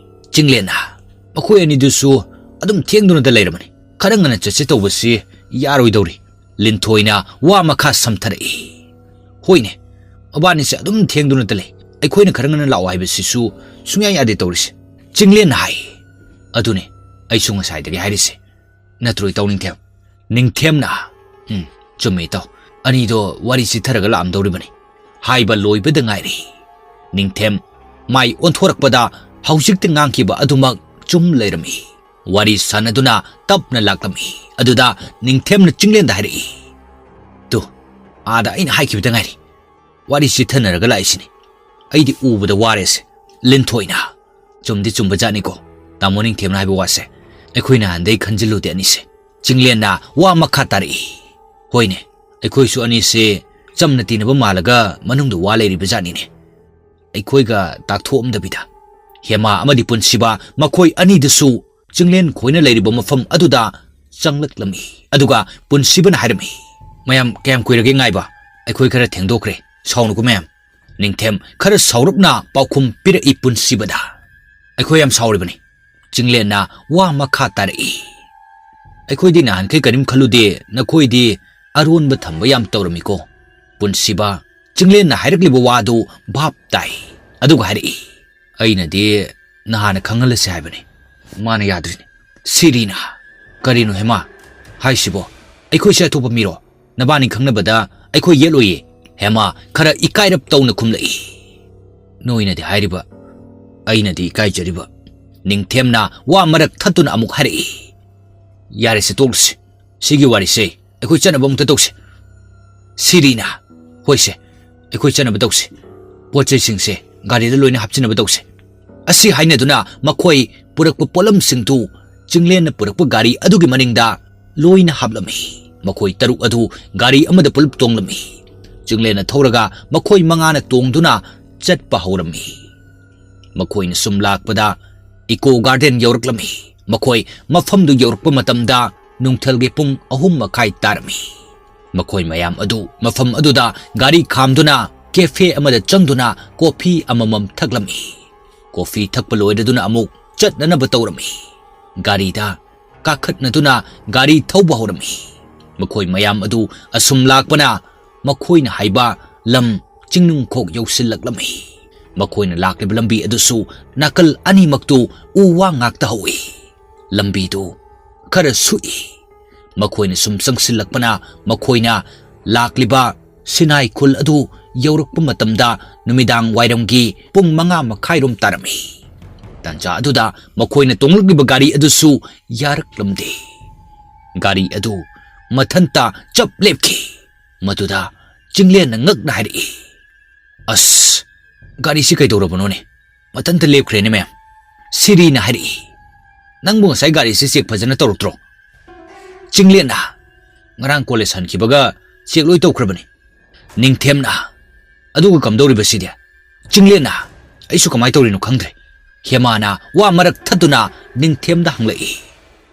ꯆꯤꯡꯂꯦꯟꯅ, "ꯃꯈꯣꯏ ꯑꯅꯤꯗꯨꯁꯨ ꯑꯗꯨꯝ ꯊꯦꯡꯗꯨꯅꯇ ꯂꯩꯔꯕꯅꯤ꯫ ꯈꯔ ꯉꯟꯅ ꯆꯠꯁꯦ ꯇꯧꯕꯁꯤ ꯌꯥꯔꯣꯏꯗꯧꯔꯤ꯫" ꯂꯤꯟꯊꯣꯏꯅ ꯋꯥ ꯃꯈꯥ ꯁꯝꯊꯔꯛꯏ꯫ "ꯍꯣꯏꯅꯦ, ꯃꯕꯥꯅꯤꯁꯦ ꯑꯗꯨꯝ ꯊꯦꯡꯗꯨꯅꯇ ꯂꯩ꯫ ꯑꯩꯈꯣꯏꯅ ꯈꯔ ꯉꯟꯅ ꯂꯥꯛꯑꯣ ꯍꯥꯏꯕꯁꯤꯁꯨ ꯁꯨꯡꯌꯥ ꯌꯥꯗꯦ ꯇꯧꯔꯤꯁꯦ꯫" ꯆꯤꯡꯂꯦꯟꯅ ꯍꯥꯏ꯫ "ꯑꯗꯨꯅꯦ ꯑꯩꯁꯨ ꯉꯁꯥꯏꯗꯒꯤ ꯍꯥꯏꯔꯤꯁꯦ꯫ ꯅꯠꯇ꯭ꯔꯣ ꯏꯇꯥꯎ ꯅꯤꯡꯊꯦꯝ?" ꯅꯤꯡꯊꯦꯝꯅ, "ꯎꯝ, ꯆꯨꯝꯃꯦ ꯏꯇꯥꯎ꯫ ꯑꯅꯤꯗꯣ ꯋꯥꯔꯤ ꯆꯤꯊꯔꯒ ꯂꯥꯛꯑꯝꯗꯧꯔꯤꯕꯅꯤ" ꯍꯥꯏꯕ ꯂꯣꯏꯕꯗ ꯉꯥꯏꯔꯤ꯫ ꯅꯤꯡꯊꯦꯝ ꯃꯥꯏ ꯑꯣꯟꯊꯣꯔꯛꯄꯗ ꯍꯧꯖꯤꯛꯇ ꯉꯥꯡꯈꯤꯕ ꯑꯗꯨꯃꯛ ꯆꯨꯝ ꯂꯩꯔꯝꯃꯤ꯫ ꯋꯥꯔꯤ ꯁꯥꯟꯅꯗꯨꯅ ꯇꯞꯅ ꯂꯥꯛꯂꯝꯃꯤ꯫ ꯑꯗꯨꯗ ꯅꯤꯡꯊꯦꯝꯅ ꯆꯤꯡꯂꯦꯟꯗ ꯍꯥꯏꯔꯛꯏ, "ꯇꯨ, ꯑꯥꯗ ꯑꯩꯅ ꯍꯥꯏꯈꯤꯕꯗ ꯉꯥꯏꯔꯤ꯫ ꯋꯥꯔꯤ ꯆꯤꯊꯅꯔꯒ ꯂꯥꯛꯏꯁꯤꯅꯤ꯫ ꯑꯩꯗꯤ ꯎꯕꯗ ꯋꯥꯔꯦꯁꯦ꯫" ꯂꯤꯟꯊꯣꯏꯅ, "ꯆꯨꯝꯗꯤ ꯆꯨꯝꯕ ꯖꯥꯠꯅꯤꯀꯣ ꯇꯥꯃꯣ ꯅꯤꯡꯊꯦꯝꯅ ꯍꯥꯏꯕ ꯋꯥꯁꯦ꯫ ꯑꯩꯈꯣꯏ ꯅꯍꯥꯟꯗꯩ ꯈꯟꯖꯤꯜꯂꯨꯗꯦ ꯑꯅꯤꯁꯦ꯫" ꯆꯤꯡꯂꯦꯟꯅ ꯋꯥ ꯃꯈꯥ ꯇꯥꯔꯛꯏ, "ꯍꯣꯏꯅꯦ, ꯑꯩꯈꯣꯏꯁꯨ ꯑꯅꯤꯁꯦ ꯆꯝꯅ ꯇꯤꯟꯅꯕ ꯃꯥꯜꯂꯒ ꯃꯅꯨꯡꯗ ꯋꯥ ꯂꯩꯔꯤꯕ ꯖꯥꯠꯅꯤꯅꯦ꯫ ꯑꯩꯈꯣꯏꯒ ꯇꯥꯛꯊꯣꯛꯑꯝꯗꯕꯤꯗ꯫" ꯍꯦꯃꯥ ꯑꯃꯗꯤ ꯄꯨꯟꯁꯤꯕ ꯃꯈꯣꯏ ꯑꯅꯤꯗꯨꯁꯨ ꯆꯤꯡꯂꯦꯟ ꯈꯣꯏꯅ ꯂꯩꯔꯤꯕ ꯃꯐꯝ ꯑꯗꯨꯗ ꯆꯪꯂꯛꯂꯝꯃꯤ꯫ ꯑꯗꯨꯒ ꯄꯨꯟꯁꯤꯕꯅ ꯍꯥꯏꯔꯝꯃꯤ, "ꯃꯌꯥꯝ ꯀꯌꯥꯝ ꯀꯨꯏꯔꯒꯦ ꯉꯥꯏꯕ? ꯑꯩꯈꯣꯏ ꯈꯔ ꯊꯦꯡꯗꯣꯛꯈ꯭ꯔꯦ, ꯁꯥꯎꯅꯨꯀꯣ ꯃꯌꯥꯝ꯫" ꯅꯤꯡꯊꯦꯝ ꯈꯔ ꯁꯥꯎꯔꯞꯅ ꯄꯥꯎꯈꯨꯝ ꯄꯤꯔꯛꯏ ꯄꯨꯟꯁꯤꯕꯗ, "ꯑꯩꯈꯣꯏ ꯌꯥꯝ ꯁꯥꯎꯔꯤꯕꯅꯤ꯫" ꯆꯤꯡꯂꯦꯟꯅ ꯋꯥ ꯃꯈꯥ ꯇꯥꯔꯛꯏ, "ꯑꯩꯈꯣꯏꯗꯤ ꯅꯍꯥꯟꯈꯩ ꯀꯔꯤꯝ ꯈꯜꯂꯨꯗꯦ, ꯅꯈꯣꯏꯗꯤ ꯑꯔꯣꯟꯕ ꯊꯝꯕ ꯌꯥꯝ ꯇꯧꯔꯝꯃꯤꯀꯣ꯫" ꯄꯨꯟꯁꯤꯕ, ꯆꯤꯡꯂꯦꯟꯅ ꯍꯥꯏꯔꯛꯂꯤꯕ ꯋꯥꯗꯨ ꯚꯥꯞ ꯇꯥꯏ꯫ ꯑꯗꯨꯒ ꯍꯥꯏꯔꯛꯏ, "ꯑꯩꯅꯗꯤ ꯅꯍꯥꯟꯅ ꯈꯪꯍꯜꯂꯁꯤ ꯍꯥꯏꯕꯅꯤ, ꯃꯥꯅ ꯌꯥꯗ꯭ꯔꯤꯅꯤ꯫" ꯁꯤꯔꯤꯅ, "ꯀꯔꯤꯅꯣ ꯍꯦꯃꯥ ꯍꯥꯏꯁꯤꯕꯣ? ꯑꯩꯈꯣꯏꯁꯦ ꯑꯇꯣꯞꯄ ꯃꯤꯔꯣ? ꯅꯕꯥꯅꯤ ꯈꯪꯅꯕꯗ ꯑꯩꯈꯣꯏ ꯌꯦꯠꯂꯣꯏꯌꯦ꯫" ꯍꯦꯃꯥ ꯈꯔ ꯏꯀꯥꯏꯔꯞ ꯇꯧꯅ ꯈꯨꯝꯂꯛꯏ꯫ "ꯅꯣꯏꯅꯗꯤ ꯍꯥꯏꯔꯤꯕ, ꯑꯩꯅꯗꯤ ꯏꯀꯥꯏꯖꯔꯤꯕ꯫" ꯅꯤꯡꯊꯦꯝꯅ ꯋꯥ ꯃꯔꯛ ꯊꯠꯇꯨꯅ ꯑꯃꯨꯛ ꯍꯥꯏꯔꯛꯏ, "ꯌꯥꯔꯦꯁꯦ, ꯇꯣꯛꯂꯁꯤ꯫ ꯁꯤꯒꯤ ꯋꯥꯔꯤꯁꯦ ꯑꯩꯈꯣꯏ ꯆꯠꯅꯕ ꯑꯃꯨꯛꯇ ꯇꯧꯁꯤ꯫" ꯁꯤꯔꯤꯅ, "ꯍꯣꯏꯁꯦ, ꯑꯩꯈꯣꯏ ꯆꯠꯅꯕ ꯇꯧꯁꯤ꯫ ꯄꯣꯠ ꯆꯩꯁꯤꯡꯁꯦ ꯒꯥꯔꯤꯗ ꯂꯣꯏꯅ ꯍꯥꯞꯆꯤꯟꯅꯕ ꯇꯧꯁꯤ꯫" ꯑꯁꯤ ꯍꯥꯏꯅꯗꯨꯅ ꯃꯈꯣꯏ ꯄꯨꯔꯛꯄ ꯄꯣꯠꯂꯝꯁꯤꯡꯗꯨ ꯆꯤꯡꯂꯦꯟꯅ ꯄꯨꯔꯛꯄ ꯒꯥꯔꯤ ꯑꯗꯨꯒꯤ ꯃꯅꯤꯡꯗ ꯂꯣꯏꯅ ꯍꯥꯞꯂꯝꯃꯤ꯫ ꯃꯈꯣꯏ ꯇꯔꯨꯛ ꯑꯗꯨ ꯒꯥꯔꯤ ꯑꯃꯗ ꯄꯨꯂꯞ ꯇꯣꯡꯂꯝꯃꯤ꯫ ꯆꯤꯡꯂꯦꯟꯅ ꯊꯧꯔꯒ ꯃꯈꯣꯏ ꯃꯉꯥꯅ ꯇꯣꯡꯗꯨꯅ ꯆꯠꯄ ꯍꯧꯔꯝꯃꯤ꯫ ꯃꯈꯣꯏꯅ ꯁꯨꯝ ꯂꯥꯛꯄꯗ ꯏꯀꯣ ꯒꯥꯔꯗꯦꯟ ꯌꯧꯔꯛꯂꯝꯃꯤ꯫ ꯃꯈꯣꯏ ꯃꯐꯝꯗꯨ ꯌꯧꯔꯛꯄ ꯃꯇꯝꯗ ꯅꯨꯡꯊꯤꯜꯒꯤ ꯄꯨꯡ ꯑꯍꯨꯝ ꯃꯈꯥꯏ ꯇꯥꯔꯝꯃꯤ꯫ ꯃꯈꯣꯏ ꯃꯌꯥꯝ ꯑꯗꯨ ꯃꯐꯝ ꯑꯗꯨꯗ ꯒꯥꯔꯤ ꯈꯥꯝꯗꯨꯅ ꯀꯦꯐꯦ ꯑꯃꯗ ꯆꯪꯗꯨꯅ ꯀꯣꯐꯤ ꯑꯃꯃꯝ ꯊꯛꯂꯝꯃꯤ꯫ ꯀꯣꯐꯤ ꯊꯛꯄ ꯂꯣꯏꯔꯗꯨꯅ ꯑꯃꯨꯛ ꯆꯠꯅꯅꯕ ꯇꯧꯔꯝꯃꯤ꯫ ꯒꯥꯔꯤꯗ ꯀꯥꯈꯠꯅꯗꯨꯅ ꯒꯥꯔꯤ ꯊꯧꯕ ꯍꯧꯔꯝꯃꯤ꯫ ꯃꯈꯣꯏ ꯃꯌꯥꯝ ꯑꯗꯨ ꯑꯁꯨꯝ ꯂꯥꯛꯄꯅ ꯃꯈꯣꯏꯅ ꯍꯥꯏꯕ ꯂꯝ ꯆꯤꯡꯅꯨꯡꯈꯣꯛ ꯌꯧꯁꯤꯜꯂꯛꯂꯝꯃꯤ꯫ ꯃꯈꯣꯏꯅ ꯂꯥꯛꯂꯤꯕ ꯂꯝꯕꯤ ꯑꯗꯨꯁꯨ ꯅꯥꯀꯜ ꯑꯅꯤꯃꯛꯇꯨ ꯎ ꯋꯥ ꯉꯥꯛꯇ ꯍꯧꯏ꯫ ꯂꯝꯕꯤꯗꯨ ꯈꯔ ꯁꯨꯛꯏ꯫ ꯃꯈꯣꯏꯅ ꯁꯨꯝ ꯆꯪꯁꯤꯜꯂꯛꯄꯅ ꯃꯈꯣꯏꯅ ꯂꯥꯛꯂꯤꯕ ꯁꯤꯅꯥꯏ ꯈꯨꯜ ꯑꯗꯨ ꯌꯧꯔꯛꯄ ꯃꯇꯝꯗ ꯅꯨꯃꯤꯗꯥꯡ ꯋꯥꯏꯔꯝꯒꯤ ꯄꯨꯡ ꯃꯉꯥ ꯃꯈꯥꯏꯔꯣꯝ ꯇꯥꯔꯝꯃꯤ꯫ ꯇꯥꯟꯖꯥ ꯑꯗꯨꯗ ꯃꯈꯣꯏꯅ ꯇꯣꯡꯂꯛꯂꯤꯕ ꯒꯥꯔꯤ ꯑꯗꯨꯁꯨ ꯌꯥꯔꯛꯂꯝꯗꯦ꯫ ꯒꯥꯔꯤ ꯑꯗꯨ ꯃꯊꯟꯇ ꯆꯞ ꯂꯦꯞꯈꯤ꯫ ꯃꯗꯨꯗ ꯆꯤꯡꯂꯦꯟꯅ ꯉꯛꯅ ꯍꯥꯏꯔꯛꯏ, "ꯑꯁ, ꯒꯥꯔꯤꯁꯤ ꯀꯩꯗꯧꯔꯕꯅꯣꯅꯦ? ꯃꯊꯟꯇ ꯂꯦꯞꯈ꯭ꯔꯦꯅꯦ ꯃꯦꯝ꯫" ꯁꯤꯔꯤꯅ ꯍꯥꯏꯔꯛꯏ, "ꯅꯪꯕꯨ ꯉꯁꯥꯏ ꯒꯥꯔꯤꯁꯤ ꯆꯦꯛ ꯐꯖꯅ ꯇꯧꯔꯛꯇ꯭ꯔꯣ?" ꯆꯤꯡꯂꯦꯟꯅ, "ꯉꯔꯥꯡ ꯀꯣꯂꯦꯖ ꯍꯟꯈꯤꯕꯒ ꯆꯦꯛ ꯂꯣꯏ ꯇꯧꯈ꯭ꯔꯕꯅꯤ꯫" ꯅꯤꯡꯊꯦꯝꯅ, "ꯑꯗꯨꯒ ꯀꯝꯗꯧꯔꯤꯕ ꯁꯤꯗꯤ?" ꯆꯤꯡꯂꯦꯟꯅ, "ꯑꯩꯁꯨ ꯀꯃꯥꯏꯅ ꯇꯧꯔꯤꯅꯣ ꯈꯪꯗ꯭ꯔꯦ꯫" ꯍꯦꯃꯥꯅ ꯋꯥ ꯃꯔꯛ ꯊꯠꯇꯨꯅ ꯅꯤꯡꯊꯦꯝꯗ ꯍꯪꯂꯛꯏ,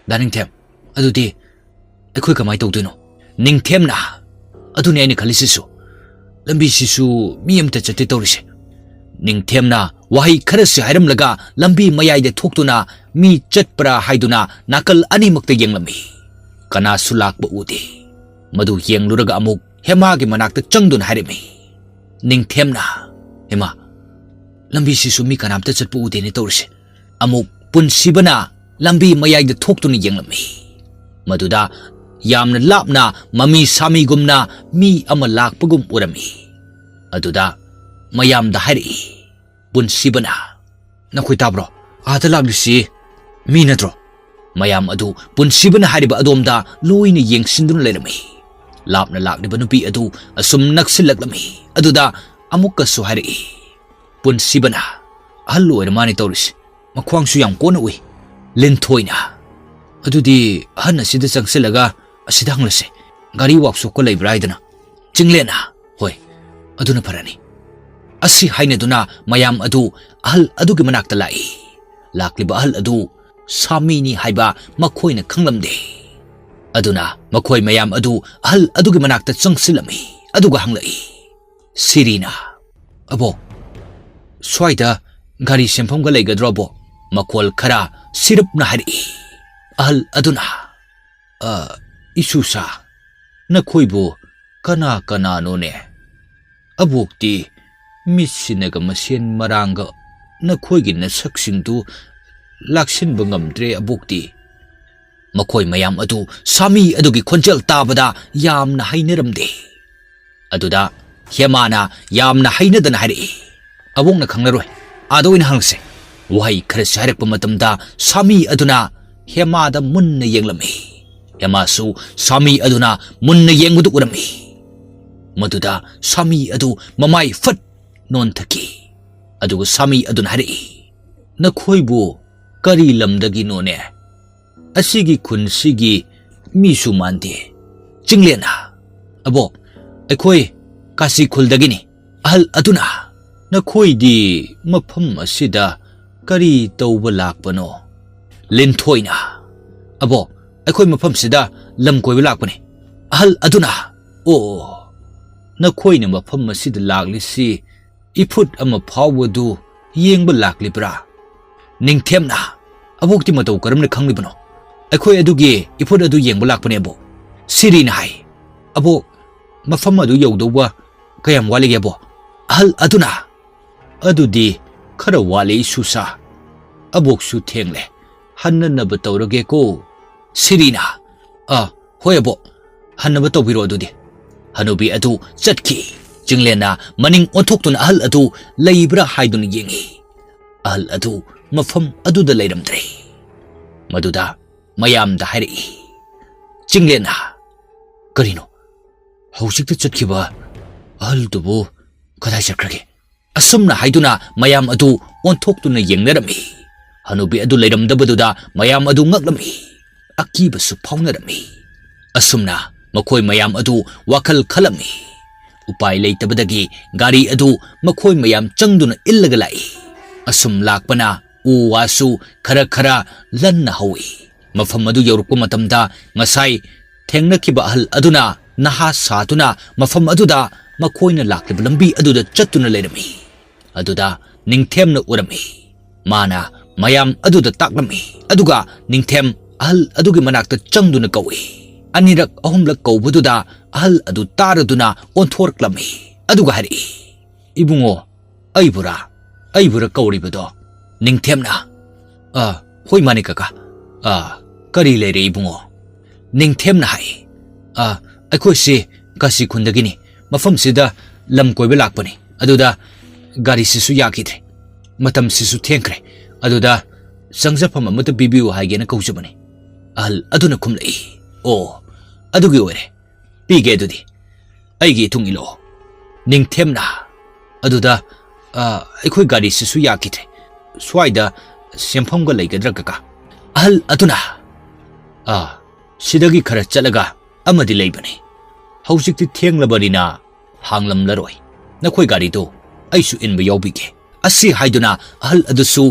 "ꯗꯥ ꯅꯤꯡꯊꯦꯝ, ꯑꯗꯨꯗꯤ ꯑꯩꯈꯣꯏ ꯀꯃꯥꯏꯅ ꯇꯧꯗꯣꯏꯅꯣ?" ꯅꯤꯡꯊꯦꯝꯅ, "ꯑꯗꯨꯅꯦ ꯑꯩꯅ ꯈꯜꯂꯤꯁꯤꯁꯨ꯫ ꯂꯝꯕꯤꯁꯤꯁꯨ ꯃꯤ ꯑꯃꯇ ꯆꯠꯇꯦ ꯇꯧꯔꯤꯁꯦ꯫" ꯅꯤꯡꯊꯦꯝꯅ ꯋꯥꯍꯩ ꯈꯔꯁꯤ ꯍꯥꯏꯔꯝꯂꯒ ꯂꯝꯕꯤ ꯃꯌꯥꯏꯗ ꯊꯣꯛꯇꯨꯅ ꯃꯤ ꯆꯠꯄ꯭ꯔꯥ ꯍꯥꯏꯗꯨꯅ ꯅꯥꯀꯜ ꯑꯅꯤꯃꯛꯇ ꯌꯦꯡꯂꯝꯃꯤ꯫ ꯀꯅꯥꯁꯨ ꯂꯥꯛꯄ ꯎꯗꯦ꯫ ꯃꯗꯨ ꯌꯦꯡꯂꯨꯔꯒ ꯑꯃꯨꯛ ꯍꯦꯃꯥꯒꯤ ꯃꯅꯥꯛꯇ ꯆꯪꯗꯨꯅ ꯍꯥꯏꯔꯝꯃꯤ, ꯅꯤꯡꯊꯦꯝꯅ, "ꯍꯦꯃꯥ, ꯂꯝꯕꯤꯁꯤꯁꯨ ꯃꯤ ꯀꯅꯥꯝꯇ ꯆꯠꯄ ꯎꯗꯦꯅꯦ ꯇꯧꯔꯤꯁꯦ꯫" ꯑꯃꯨꯛ ꯄꯨꯟꯁꯤꯕꯅ ꯂꯝꯕꯤ ꯃꯌꯥꯏꯗ ꯊꯣꯛꯇꯨꯅ ꯌꯦꯡꯂꯝꯃꯤ꯫ ꯃꯗꯨꯗ ꯌꯥꯝꯅ ꯂꯥꯞꯅ ꯃꯃꯤ ꯁꯥꯃꯤꯒꯨꯝꯅ ꯃꯤ ꯑꯃ ꯂꯥꯛꯄꯒꯨꯝ ꯎꯔꯝꯃꯤ꯫ ꯑꯗꯨꯗ ꯃꯌꯥꯝꯗ ꯍꯥꯏꯔꯛꯏ, ꯄꯨꯟꯁꯤꯕꯅ, "ꯅꯈꯣꯏ ꯇꯥꯕ꯭ꯔꯣ? ꯑꯥꯗ ꯂꯥꯛꯂꯤꯁꯤ ꯃꯤ ꯅꯠꯇ꯭ꯔꯣ?" ꯃꯌꯥꯝ ꯑꯗꯨ ꯄꯨꯟꯁꯤꯕꯅ ꯍꯥꯏꯔꯤꯕ ꯑꯗꯣꯝꯗ ꯂꯣꯏꯅ ꯌꯦꯡꯁꯤꯟꯗꯨꯅ ꯂꯩꯔꯝꯃꯤ꯫ ꯂꯥꯞꯅ ꯂꯥꯛꯂꯤꯕ ꯅꯨꯄꯤ ꯑꯗꯨ ꯑꯁꯨꯝ ꯅꯛꯁꯤꯜꯂꯛꯂꯝꯃꯤ꯫ ꯑꯗꯨꯗ ꯑꯃꯨꯛꯀꯁꯨ ꯍꯥꯏꯔꯛꯏ, ꯄꯨꯟꯁꯤꯕꯅ, "ꯑꯍꯜ ꯑꯣꯏꯔ ꯃꯥꯅꯤ ꯇꯧꯔꯤꯁꯦ꯫ ꯃꯈ꯭ꯋꯥꯡꯁꯨ ꯌꯥꯝ ꯀꯣꯟꯅ ꯎꯏ꯫" ꯂꯤꯟꯊꯣꯏꯅ, "ꯑꯗꯨꯗꯤ ꯑꯍꯟ ꯑꯁꯤꯗ ꯆꯪꯁꯤꯜꯂꯒ ꯑꯁꯤꯗ ꯍꯪꯂꯁꯦ, ꯒꯥꯔꯤ ꯋꯥꯛꯁꯣꯞꯀ ꯂꯩꯕ꯭ꯔꯥ ꯍꯥꯏꯗꯅ꯫" ꯆꯤꯡꯂꯦꯟꯅ, "ꯍꯣꯏ, ꯑꯗꯨꯅ ꯐꯔꯅꯤ꯫" ꯑꯁꯤ ꯍꯥꯏꯅꯗꯨꯅ ꯃꯌꯥꯝ ꯑꯗꯨ ꯑꯍꯜ ꯑꯗꯨꯒꯤ ꯃꯅꯥꯛꯇ ꯂꯥꯛꯏ꯫ ꯂꯥꯛꯂꯤꯕ ꯑꯍꯜ ꯑꯗꯨ ꯁꯥꯃꯤꯅꯤ ꯍꯥꯏꯕ ꯃꯈꯣꯏꯅ ꯈꯪꯂꯝꯗꯦ꯫ ꯑꯗꯨꯅ ꯃꯈꯣꯏ ꯃꯌꯥꯝ ꯑꯗꯨ ꯑꯍꯜ ꯑꯗꯨꯒꯤ ꯃꯅꯥꯛꯇ ꯆꯪꯁꯤꯜꯂꯝꯃꯤ꯫ ꯑꯗꯨꯒ ꯍꯪꯂꯛꯏ, ꯁꯤꯔꯤꯅ, "ꯑꯕꯣ, ꯁ꯭ꯋꯥꯏꯗ ꯒꯥꯔꯤ ꯁꯦꯝꯐꯝꯒ ꯂꯩꯒꯗ꯭ꯔꯣ ꯑꯕꯣ?" ꯃꯈꯣꯜ ꯈꯔ ꯁꯤꯔꯞꯅ ꯍꯥꯏꯔꯛꯏ꯫ ꯑꯍꯜ ꯑꯗꯨꯅ, "ꯑ, ꯏꯁꯨꯁꯥ, ꯅꯈꯣꯏꯕꯨ ꯀꯅꯥ ꯀꯅꯥꯅꯣꯅꯦ? ꯑꯕꯣꯛꯇꯤ ꯃꯤꯠꯁꯤꯅꯒ ꯃꯁꯦꯟ ꯃꯔꯥꯡꯒ ꯅꯈꯣꯏꯒꯤ ꯅꯁꯛꯁꯤꯡꯗꯨ ꯂꯥꯛꯁꯤꯟꯕ ꯉꯝꯗ꯭ꯔꯦ ꯑꯕꯣꯛꯇꯤ꯫" ꯃꯈꯣꯏ ꯃꯌꯥꯝ ꯑꯗꯨ ꯁꯥꯃꯤ ꯑꯗꯨꯒꯤ ꯈꯣꯟꯖꯦꯜ ꯇꯥꯕꯗ ꯌꯥꯝꯅ ꯍꯩꯅꯔꯝꯗꯦ꯫ ꯑꯗꯨꯗ ꯍꯦꯃꯥꯅ ꯌꯥꯝꯅ ꯍꯩꯅꯗꯅ ꯍꯥꯏꯔꯛꯏ, "ꯑꯕꯣꯛꯅ ꯈꯪꯂꯔꯣꯏ, ꯑꯥꯗ ꯑꯣꯏꯅ ꯍꯪꯁꯦ꯫" ꯋꯥꯍꯩ ꯈꯔꯁꯤ ꯍꯥꯏꯔꯛꯄ ꯃꯇꯝꯗ ꯁꯥꯃꯤ ꯑꯗꯨꯅ ꯍꯦꯃꯥꯗ ꯃꯨꯟꯅ ꯌꯦꯡꯂꯝꯃꯤ꯫ ꯍꯦꯃꯥꯁꯨ ꯁꯥꯃꯤ ꯑꯗꯨꯅ ꯃꯨꯟꯅ ꯌꯦꯡꯕꯗꯨ ꯎꯔꯝꯃꯤ꯫ ꯃꯗꯨꯗ ꯁꯥꯃꯤ ꯑꯗꯨ ꯃꯃꯥꯏ ꯐꯠ ꯅꯣꯟꯊꯈꯤ꯫ ꯑꯗꯨꯒ ꯁꯥꯃꯤ ꯑꯗꯨꯅ ꯍꯥꯏꯔꯛꯏ, "ꯅꯈꯣꯏꯕꯨ ꯀꯔꯤ ꯂꯝꯗꯒꯤꯅꯣꯅꯦ? ꯑꯁꯤꯒꯤ ꯈꯨꯟꯁꯤꯒꯤ ꯃꯤꯁꯨ ꯃꯥꯟꯗꯦ꯫" ꯆꯤꯡꯂꯦꯟꯅ, "ꯑꯕꯣ, ꯑꯩꯈꯣꯏ ꯀꯥꯁꯤ ꯈꯨꯜꯗꯒꯤꯅꯤ꯫" ꯑꯍꯜ ꯑꯗꯨꯅ, "ꯅꯈꯣꯏꯗꯤ ꯃꯐꯝ ꯑꯁꯤꯗ ꯀꯔꯤ ꯇꯧꯕ ꯂꯥꯛꯄꯅꯣ?" ꯂꯤꯟꯊꯣꯏꯅ, "ꯑꯕꯣ, ꯑꯩꯈꯣꯏ ꯃꯐꯝꯁꯤꯗ ꯂꯝ ꯀꯣꯏꯕ ꯂꯥꯛꯄꯅꯤ꯫" ꯑꯍꯜ ꯑꯗꯨꯅ, "ꯑꯣ, ꯅꯈꯣꯏꯅ ꯃꯐꯝ ꯑꯁꯤꯗ ꯂꯥꯛꯂꯤꯁꯤ ꯏꯐꯨꯠ ꯑꯃ ꯐꯥꯎꯕꯗꯨ ꯌꯦꯡꯕ ꯂꯥꯛꯂꯤꯕ꯭ꯔꯥ?" ꯅꯤꯡꯊꯦꯝꯅ, "ꯑꯕꯣꯛꯇꯤ ꯃꯇꯧ ꯀꯔꯝꯅ ꯈꯪꯂꯤꯕꯅꯣ? ꯑꯩꯈꯣꯏ ꯑꯗꯨꯒꯤ ꯏꯐꯨꯠ ꯑꯗꯨ ꯌꯦꯡꯕ ꯂꯥꯛꯄꯅꯦ ꯑꯕꯣꯛ꯫" ꯁꯤꯔꯤꯅ ꯍꯥꯏ, "ꯑꯕꯣꯛ, ꯃꯐꯝ ꯑꯗꯨ ꯌꯧꯗꯧꯕ ꯀꯌꯥꯝ ꯋꯥꯠꯂꯤꯒꯦ ꯑꯕꯣꯛ?" ꯑꯍꯜ ꯑꯗꯨꯅ, "ꯑꯗꯨꯗꯤ ꯈꯔ ꯋꯥꯠꯂꯤ ꯁꯨꯁꯥ꯫ ꯑꯕꯣꯛꯁꯨ ꯊꯦꯡꯂꯦ, ꯍꯟꯅꯅꯕ ꯇꯧꯔꯒꯦꯀꯣ꯫" ꯁꯤꯔꯤꯅ, "ꯑ, ꯍꯣꯏ ꯑꯕꯣꯛ, ꯍꯟꯅꯕ ꯇꯧꯕꯤꯔꯣ ꯑꯗꯨꯗꯤ꯫" ꯍꯅꯨꯕꯤ ꯑꯗꯨ ꯆꯠꯈꯤ꯫ ꯆꯤꯡꯂꯦꯟꯅ ꯃꯅꯤꯡ ꯑꯣꯟꯊꯣꯛꯇꯨꯅ ꯑꯍꯜ ꯑꯗꯨ ꯂꯩꯕ꯭ꯔꯥ ꯍꯥꯏꯗꯨꯅ ꯌꯦꯡꯉꯤ꯫ ꯑꯍꯜ ꯑꯗꯨ ꯃꯐꯝ ꯑꯗꯨꯗ ꯂꯩꯔꯝꯗ꯭ꯔꯦ꯫ ꯃꯗꯨꯗ ꯃꯌꯥꯝꯗ ꯍꯥꯏꯔꯛꯏ꯫ ꯆꯤꯡꯂꯦꯟꯅ, "ꯀꯔꯤꯅꯣ? ꯍꯧꯖꯤꯛꯇ ꯆꯠꯈꯤꯕ ꯑꯍꯜꯗꯨꯕꯨ ꯀꯗꯥꯏ ꯆꯠꯈ꯭ꯔꯒꯦ?" ꯑꯁꯨꯝꯅ ꯍꯥꯏꯗꯨꯅ ꯃꯌꯥꯝ ꯑꯗꯨ ꯑꯣꯟꯊꯣꯛꯇꯨꯅ ꯌꯦꯡꯅꯔꯝꯃꯤ꯫ ꯍꯅꯨꯕꯤ ꯑꯗꯨ ꯂꯩꯔꯝꯗꯕꯗꯨꯗ ꯃꯌꯥꯝ ꯑꯗꯨ ꯉꯛꯂꯝꯃꯤ, ꯑꯀꯤꯕꯁꯨ ꯐꯥꯎꯅꯔꯝꯃꯤ꯫ ꯑꯁꯨꯝꯅ ꯃꯈꯣꯏ ꯃꯌꯥꯝ ꯑꯗꯨ ꯋꯥꯈꯜ ꯈꯜꯂꯝꯃꯤ꯫ ꯎꯄꯥꯏ ꯂꯩꯇꯕꯗꯒꯤ ꯒꯥꯔꯤ ꯑꯗꯨ ꯃꯈꯣꯏ ꯃꯌꯥꯝ ꯆꯪꯗꯨꯅ ꯏꯜꯂꯒ ꯂꯥꯛꯏ꯫ ꯑꯁꯨꯝ ꯂꯥꯛꯄꯅ ꯎ ꯋꯥꯁꯨ ꯈꯔ ꯈꯔ ꯂꯟꯅ ꯍꯧꯏ꯫ ꯃꯐꯝ ꯑꯗꯨ ꯌꯧꯔꯛꯄ ꯃꯇꯝꯗ ꯉꯁꯥꯏ ꯊꯦꯡꯅꯈꯤꯕ ꯑꯍꯜ ꯑꯗꯨꯅ ꯅꯍꯥ ꯁꯥꯗꯨꯅ ꯃꯐꯝ ꯑꯗꯨꯗ ꯃꯈꯣꯏꯅ ꯂꯥꯛꯂꯤꯕ ꯂꯝꯕꯤ ꯑꯗꯨꯗ ꯆꯠꯇꯨꯅ ꯂꯩꯔꯝꯃꯤ꯫ ꯑꯗꯨꯗ ꯅꯤꯡꯊꯦꯝꯅ ꯎꯔꯝꯃꯤ꯫ ꯃꯥꯅ ꯃꯌꯥꯝ ꯑꯗꯨꯗ ꯇꯥꯛꯂꯝꯃꯤ꯫ ꯑꯗꯨꯒ ꯅꯤꯡꯊꯦꯝ ꯑꯍꯜ ꯑꯗꯨꯒꯤ ꯃꯅꯥꯛꯇ ꯆꯪꯗꯨꯅ ꯀꯧꯏ꯫ ꯑꯅꯤꯔꯛ ꯑꯍꯨꯝꯂꯛ ꯀꯧꯕꯗꯨꯗ ꯑꯍꯜ ꯑꯗꯨ ꯇꯥꯔꯗꯨꯅ ꯑꯣꯟꯊꯣꯔꯛꯂꯝꯃꯤ꯫ ꯑꯗꯨꯒ ꯍꯥꯏꯔꯛꯏ, "ꯏꯕꯨꯡꯉꯣ, ꯑꯩꯕꯨꯔꯥ? ꯑꯩꯕꯨꯔꯥ ꯀꯧꯔꯤꯕꯗꯣ?" ꯅꯤꯡꯊꯦꯝꯅ, "ꯑ, ꯍꯣꯏ ꯃꯥꯅꯤ ꯀꯀꯥ꯫ ꯑ, ꯀꯔꯤ ꯂꯩꯔꯦ ꯏꯕꯨꯡꯉꯣ?" ꯅꯤꯡꯊꯦꯝꯅ ꯍꯥꯏ, "ꯑ, ꯑꯩꯈꯣꯏꯁꯤ ꯀꯥꯁꯤ ꯈꯨꯟꯗꯒꯤꯅꯤ꯫ ꯃꯐꯝꯁꯤꯗ ꯂꯝ ꯀꯣꯏꯕ ꯂꯥꯛꯄꯅꯤ꯫ ꯑꯗꯨꯗ ꯒꯥꯔꯤꯁꯤꯁꯨ ꯌꯥꯈꯤꯗ꯭ꯔꯦ꯫ ꯃꯇꯝꯁꯤꯁꯨ ꯊꯦꯡꯈ꯭ꯔꯦ꯫ ꯑꯗꯨꯗ ꯆꯪꯖꯐꯝ ꯑꯃꯇ ꯄꯤꯕꯤꯌꯨ ꯍꯥꯏꯒꯦꯅ ꯀꯧꯖꯕꯅꯤ꯫" ꯑꯍꯜ ꯑꯗꯨꯅ ꯈꯨꯝꯂꯛꯏ, "ꯑꯣ, ꯑꯗꯨꯒꯤ ꯑꯣꯏꯔꯦ꯫ ꯄꯤꯒꯦ ꯑꯗꯨꯗꯤ꯫ ꯑꯩꯒꯤ ꯏꯇꯨꯡ ꯏꯜꯂꯛꯑꯣ꯫" ꯅꯤꯡꯊꯦꯝꯅ, "ꯑꯗꯨꯗ, ꯑ, ꯑꯩꯈꯣꯏ ꯒꯥꯔꯤꯁꯤꯁꯨ ꯌꯥꯈꯤꯗ꯭ꯔꯦ꯫ ꯁ꯭ꯋꯥꯏꯗ ꯁꯦꯝꯐꯝꯒ ꯂꯩꯒꯗ꯭ꯔꯥ ꯀꯀꯥ?" ꯑꯍꯜ ꯑꯗꯨꯅ, "ꯑ, ꯁꯤꯗꯒꯤ ꯈꯔ ꯆꯠꯂꯒ ꯑꯃꯗꯤ ꯂꯩꯕꯅꯤ꯫ ꯍꯧꯖꯤꯛꯇꯤ ꯊꯦꯡꯂꯕꯅꯤꯅ ꯍꯥꯡꯂꯝꯂꯔꯣꯏ꯫ ꯅꯈꯣꯏ ꯒꯥꯔꯤꯗꯨ ꯑꯩꯁꯨ ꯏꯟꯕ ꯌꯥꯎꯕꯤꯒꯦ꯫" ꯑꯁꯤ ꯍꯥꯏꯗꯨꯅ ꯑꯍꯜ ꯑꯗꯨꯁꯨ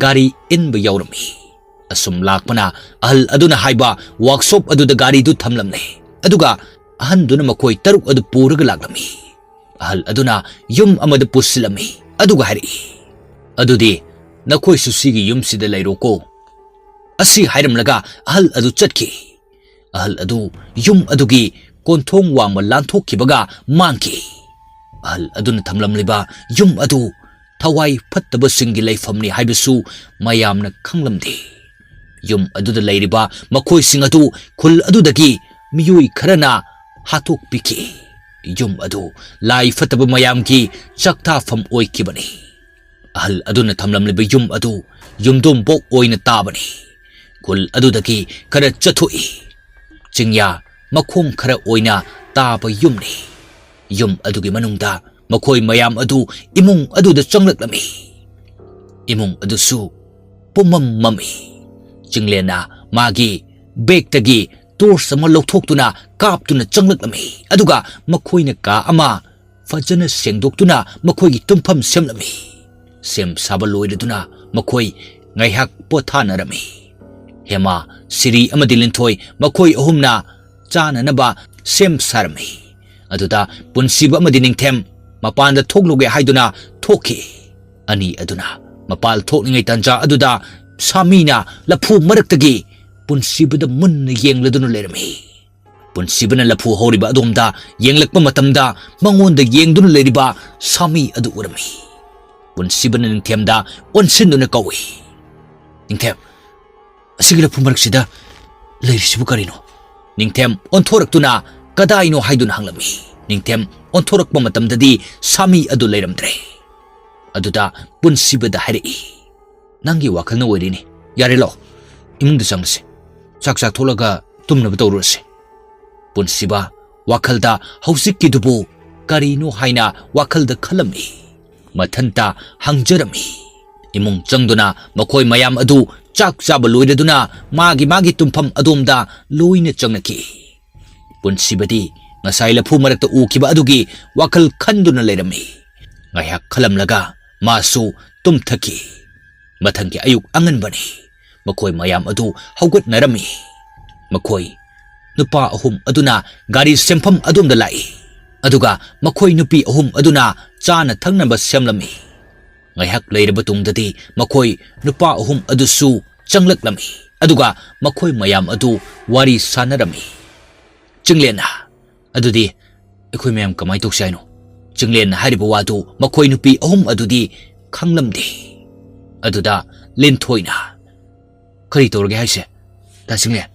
ꯒꯥꯔꯤ ꯏꯟꯕ ꯌꯥꯎꯔꯝꯃꯤ꯫ ꯑꯁꯨꯝ ꯂꯥꯛꯄꯅ ꯑꯍꯜ ꯑꯗꯨꯅ ꯍꯥꯏꯕ ꯋꯥꯛꯁꯣꯞ ꯑꯗꯨꯗ ꯒꯥꯔꯤꯗꯨ ꯊꯝꯂꯝꯂꯦ꯫ ꯑꯗꯨꯒ ꯑꯍꯟꯗꯨꯅ ꯃꯈꯣꯏ ꯇꯔꯨꯛ ꯑꯗꯨ ꯄꯨꯔꯒ ꯂꯥꯛꯂꯝꯃꯤ꯫ ꯑꯍꯜ ꯑꯗꯨꯅ ꯌꯨꯝ ꯑꯃꯗ ꯄꯨꯁꯤꯜꯂꯝꯃꯤ꯫ ꯑꯗꯨꯒ ꯍꯥꯏꯔꯛꯏ, "ꯑꯗꯨꯗꯤ ꯅꯈꯣꯏꯁꯨ ꯁꯤꯒꯤ ꯌꯨꯝꯁꯤꯗ ꯂꯩꯔꯣꯀꯣ꯫" ꯑꯁꯤ ꯍꯥꯏꯔꯝꯂꯒ ꯑꯍꯜ ꯑꯗꯨ ꯆꯠꯈꯤ꯫ ꯑꯍꯜ ꯑꯗꯨ ꯌꯨꯝ ꯑꯗꯨꯒꯤ ꯀꯣꯟꯊꯣꯡ ꯋꯥꯡꯃ ꯂꯥꯟꯊꯣꯛꯈꯤꯕꯒ ꯃꯥꯡꯈꯤ꯫ ꯑꯍꯜ ꯑꯗꯨꯅ ꯊꯝꯂꯝꯂꯤꯕ ꯌꯨꯝ ꯑꯗꯨ ꯊꯋꯥꯏ ꯐꯠꯇꯕꯁꯤꯡꯒꯤ ꯂꯩꯐꯝꯅꯤ ꯍꯥꯏꯕꯁꯨ ꯃꯌꯥꯝꯅ ꯈꯪꯂꯝꯗꯦ꯫ ꯌꯨꯝ ꯑꯗꯨꯗ ꯂꯩꯔꯤꯕ ꯃꯈꯣꯏꯁꯤꯡ ꯑꯗꯨ ꯈꯨꯜ ꯑꯗꯨꯗꯒꯤ ꯃꯤꯑꯣꯏ ꯈꯔꯅ ꯍꯥꯠꯇꯣꯛꯄꯤꯈꯤ꯫ ꯌꯨꯝ ꯑꯗꯨ ꯂꯥꯏ ꯐꯠꯇꯕ ꯃꯌꯥꯝꯒꯤ ꯆꯥꯛꯇꯥꯐꯝ ꯑꯣꯏꯈꯤꯕꯅꯤ꯫ ꯑꯍꯜ ꯑꯗꯨꯅ ꯊꯝꯂꯝꯂꯤꯕ ꯌꯨꯝ ꯑꯗꯨ ꯌꯨꯝꯗꯣꯡꯕꯣꯛ ꯑꯣꯏꯅ ꯇꯥꯕꯅꯤ꯫ ꯈꯨꯜ ꯑꯗꯨꯗꯒꯤ ꯈꯔ ꯆꯠꯊꯣꯛꯏ꯫ ꯆꯤꯡꯌꯥ ꯃꯈꯣꯡ ꯈꯔ ꯑꯣꯏꯅ ꯇꯥꯕ ꯌꯨꯝꯅꯤ꯫ ꯌꯨꯝ ꯑꯗꯨꯒꯤ ꯃꯅꯨꯡꯗ ꯃꯈꯣꯏ ꯃꯌꯥꯝ ꯑꯗꯨ ꯏꯃꯨꯡ ꯑꯗꯨꯗ ꯆꯪꯂꯛꯂꯝꯃꯤ꯫ ꯏꯃꯨꯡ ꯑꯗꯨꯁꯨ ꯄꯨꯝꯃꯝ ꯃꯝꯃꯤ꯫ ꯆꯤꯡꯂꯦꯟꯅ ꯃꯥꯒꯤ ꯕꯦꯒꯇꯒꯤ ꯇꯣꯔꯆ ꯑꯃ ꯂꯧꯊꯣꯛꯇꯨꯅ ꯀꯥꯞꯇꯨꯅ ꯆꯪꯂꯛꯂꯝꯃꯤ꯫ ꯑꯗꯨꯒ ꯃꯈꯣꯏꯅ ꯀꯥ ꯑꯃ ꯐꯖꯅ ꯁꯦꯡꯗꯣꯛꯇꯨꯅ ꯃꯈꯣꯏꯒꯤ ꯇꯨꯝꯐꯝ ꯁꯦꯝꯂꯝꯃꯤ꯫ ꯁꯦꯝ ꯁꯥꯕ ꯂꯣꯏꯔꯗꯨꯅ ꯃꯈꯣꯏ ꯉꯥꯏꯍꯥꯛ ꯄꯣꯊꯥꯅꯔꯝꯃꯤ꯫ ꯍꯦꯃꯥ, ꯁꯤꯔꯤ ꯑꯃꯗꯤ ꯂꯤꯟꯊꯣꯏ ꯃꯈꯣꯏ ꯑꯍꯨꯝꯅ ꯆꯥꯅꯅꯕ ꯁꯦꯝ ꯁꯥꯔꯝꯃꯤ꯫ ꯑꯗꯨꯗ ꯄꯨꯟꯁꯤꯕ ꯑꯃꯗꯤ ꯅꯤꯡꯊꯦꯝ ꯃꯄꯥꯟꯗ ꯊꯣꯛꯂꯨꯒꯦ ꯍꯥꯏꯗꯨꯅ ꯊꯣꯛꯈꯤ꯫ ꯑꯅꯤ ꯑꯗꯨꯅ ꯃꯄꯥꯜ ꯊꯣꯛꯂꯤꯉꯩ ꯇꯥꯟꯖꯥ ꯑꯗꯨꯗ ꯁꯥꯃꯤꯅ ꯂꯐꯨ ꯃꯔꯛꯇꯒꯤ ꯄꯨꯟꯁꯤꯕꯗ ꯃꯨꯟꯅ ꯌꯦꯡꯂꯗꯨꯅ ꯂꯩꯔꯝꯃꯤ꯫ ꯄꯨꯟꯁꯤꯕꯅ ꯂꯐꯨ ꯍꯧꯔꯤꯕ ꯑꯗꯣꯝꯗ ꯌꯦꯡꯂꯛꯄ ꯃꯇꯝꯗ ꯃꯉꯣꯟꯗ ꯌꯦꯡꯗꯨꯅ ꯂꯩꯔꯤꯕ ꯁꯥꯃꯤ ꯑꯗꯨ ꯎꯔꯝꯃꯤ꯫ ꯄꯨꯟꯁꯤꯕꯅ ꯅꯤꯡꯊꯦꯝꯗ ꯑꯣꯟꯁꯤꯟꯗꯨꯅ ꯀꯧꯏ, "ꯅꯤꯡꯊꯦꯝ, ꯑꯁꯤꯒꯤ ꯂꯐꯨ ꯃꯔꯛꯁꯤꯗ ꯂꯩꯔꯤꯁꯤꯕꯨ ꯀꯔꯤꯅꯣ?" ꯅꯤꯡꯊꯦꯝ ꯑꯣꯟꯊꯣꯔꯛꯇꯨꯅ ꯀꯗꯥꯏꯅꯣ ꯍꯥꯏꯗꯨꯅ ꯍꯪꯂꯝꯃꯤ꯫ ꯅꯤꯡꯊꯦꯝ ꯑꯣꯟꯊꯣꯔꯛꯄ ꯃꯇꯝꯗꯗꯤ ꯁꯥꯃꯤ ꯑꯗꯨ ꯂꯩꯔꯝꯗ꯭ꯔꯦ꯫ ꯑꯗꯨꯗ ꯄꯨꯟꯁꯤꯕꯗ ꯍꯥꯏꯔꯛꯏ, "ꯅꯪꯒꯤ ꯋꯥꯈꯜꯅ ꯑꯣꯏꯔꯤꯅꯤ꯫ ꯌꯥꯔꯦ, ꯂꯥꯛꯑꯣ, ꯏꯃꯨꯡꯗ ꯆꯪꯂꯁꯤ꯫ ꯆꯥꯛ ꯆꯥꯊꯣꯛꯂꯒ ꯇꯨꯝꯅꯕ ꯇꯧꯔꯨꯔꯁꯤ꯫" ꯄꯨꯟꯁꯤꯕ ꯋꯥꯈꯜꯗ ꯍꯧꯖꯤꯛꯀꯤꯗꯨꯕꯨ ꯀꯔꯤꯅꯣ ꯍꯥꯏꯅ ꯋꯥꯈꯜꯗ ꯈꯜꯂꯝꯃꯤ꯫ ꯃꯊꯟꯇ ꯍꯪꯖꯔꯝꯃꯤ꯫ ꯏꯃꯨꯡ ꯆꯪꯗꯨꯅ ꯃꯈꯣꯏ ꯃꯌꯥꯝ ꯑꯗꯨ ꯆꯥꯛ ꯆꯥꯕ ꯂꯣꯏꯔꯗꯨꯅ ꯃꯥꯒꯤ ꯃꯥꯒꯤ ꯇꯨꯝꯐꯝ ꯑꯗꯣꯝꯗ ꯂꯣꯏꯅ ꯆꯪꯅꯈꯤ꯫ ꯄꯨꯟꯁꯤꯕꯗꯤ ꯉꯁꯥꯏ ꯂꯐꯨ ꯃꯔꯛꯇ ꯎꯈꯤꯕ ꯑꯗꯨꯒꯤ ꯋꯥꯈꯜ ꯈꯟꯗꯨꯅ ꯂꯩꯔꯝꯃꯤ꯫ ꯉꯥꯏꯍꯥꯛ ꯈꯜꯂꯝꯂꯒ ꯃꯥꯁꯨ ꯇꯨꯝꯊꯈꯤ꯫ ꯃꯊꯪꯒꯤ ꯑꯌꯨꯛ ꯑꯉꯟꯕꯅꯤ꯫ ꯃꯈꯣꯏ ꯃꯌꯥꯝ ꯑꯗꯨ ꯍꯧꯒꯠꯅꯔꯝꯃꯤ꯫ ꯃꯈꯣꯏ ꯅꯨꯄꯥ ꯑꯍꯨꯝ ꯑꯗꯨꯅ ꯒꯥꯔꯤ ꯁꯦꯝꯐꯝ ꯑꯗꯣꯝꯗ ꯂꯥꯛꯏ꯫ ꯑꯗꯨꯒ ꯃꯈꯣꯏ ꯅꯨꯄꯤ ꯑꯍꯨꯝ ꯑꯗꯨꯅ ꯆꯥꯅ ꯊꯛꯅꯕ ꯁꯦꯝꯂꯝꯃꯤ꯫ ꯉꯥꯏꯍꯥꯛ ꯂꯩꯔꯕ ꯇꯨꯡꯗꯗꯤ ꯃꯈꯣꯏ ꯅꯨꯄꯥ ꯑꯍꯨꯝ ꯑꯗꯨꯁꯨ ꯆꯪꯂꯛꯂꯝꯃꯤ꯫ ꯑꯗꯨꯒ ꯃꯈꯣꯏ ꯃꯌꯥꯝ ꯑꯗꯨ ꯋꯥꯔꯤ ꯁꯥꯟꯅꯔꯝꯃꯤ꯫ ꯆꯤꯡꯂꯦꯟꯅ, "ꯑꯗꯨꯗꯤ ꯑꯩꯈꯣꯏ ꯃꯌꯥꯝ ꯀꯃꯥꯏ ꯇꯧꯁꯤ ꯍꯥꯏꯅꯣ?" ꯆꯤꯡꯂꯦꯟꯅ ꯍꯥꯏꯔꯤꯕ ꯋꯥꯗꯨ ꯃꯈꯣꯏ ꯅꯨꯄꯤ ꯑꯍꯨꯝ ꯑꯗꯨꯗꯤ ꯈꯪꯂꯝꯗꯦ꯫ ꯑꯗꯨꯗ ꯂꯤꯟꯊꯣꯏꯅ, "ꯀꯔꯤ ꯇꯧꯔꯒꯦ ꯍꯥꯏꯁꯦ, ꯗꯥ ꯆꯤꯡꯂꯦꯟ?"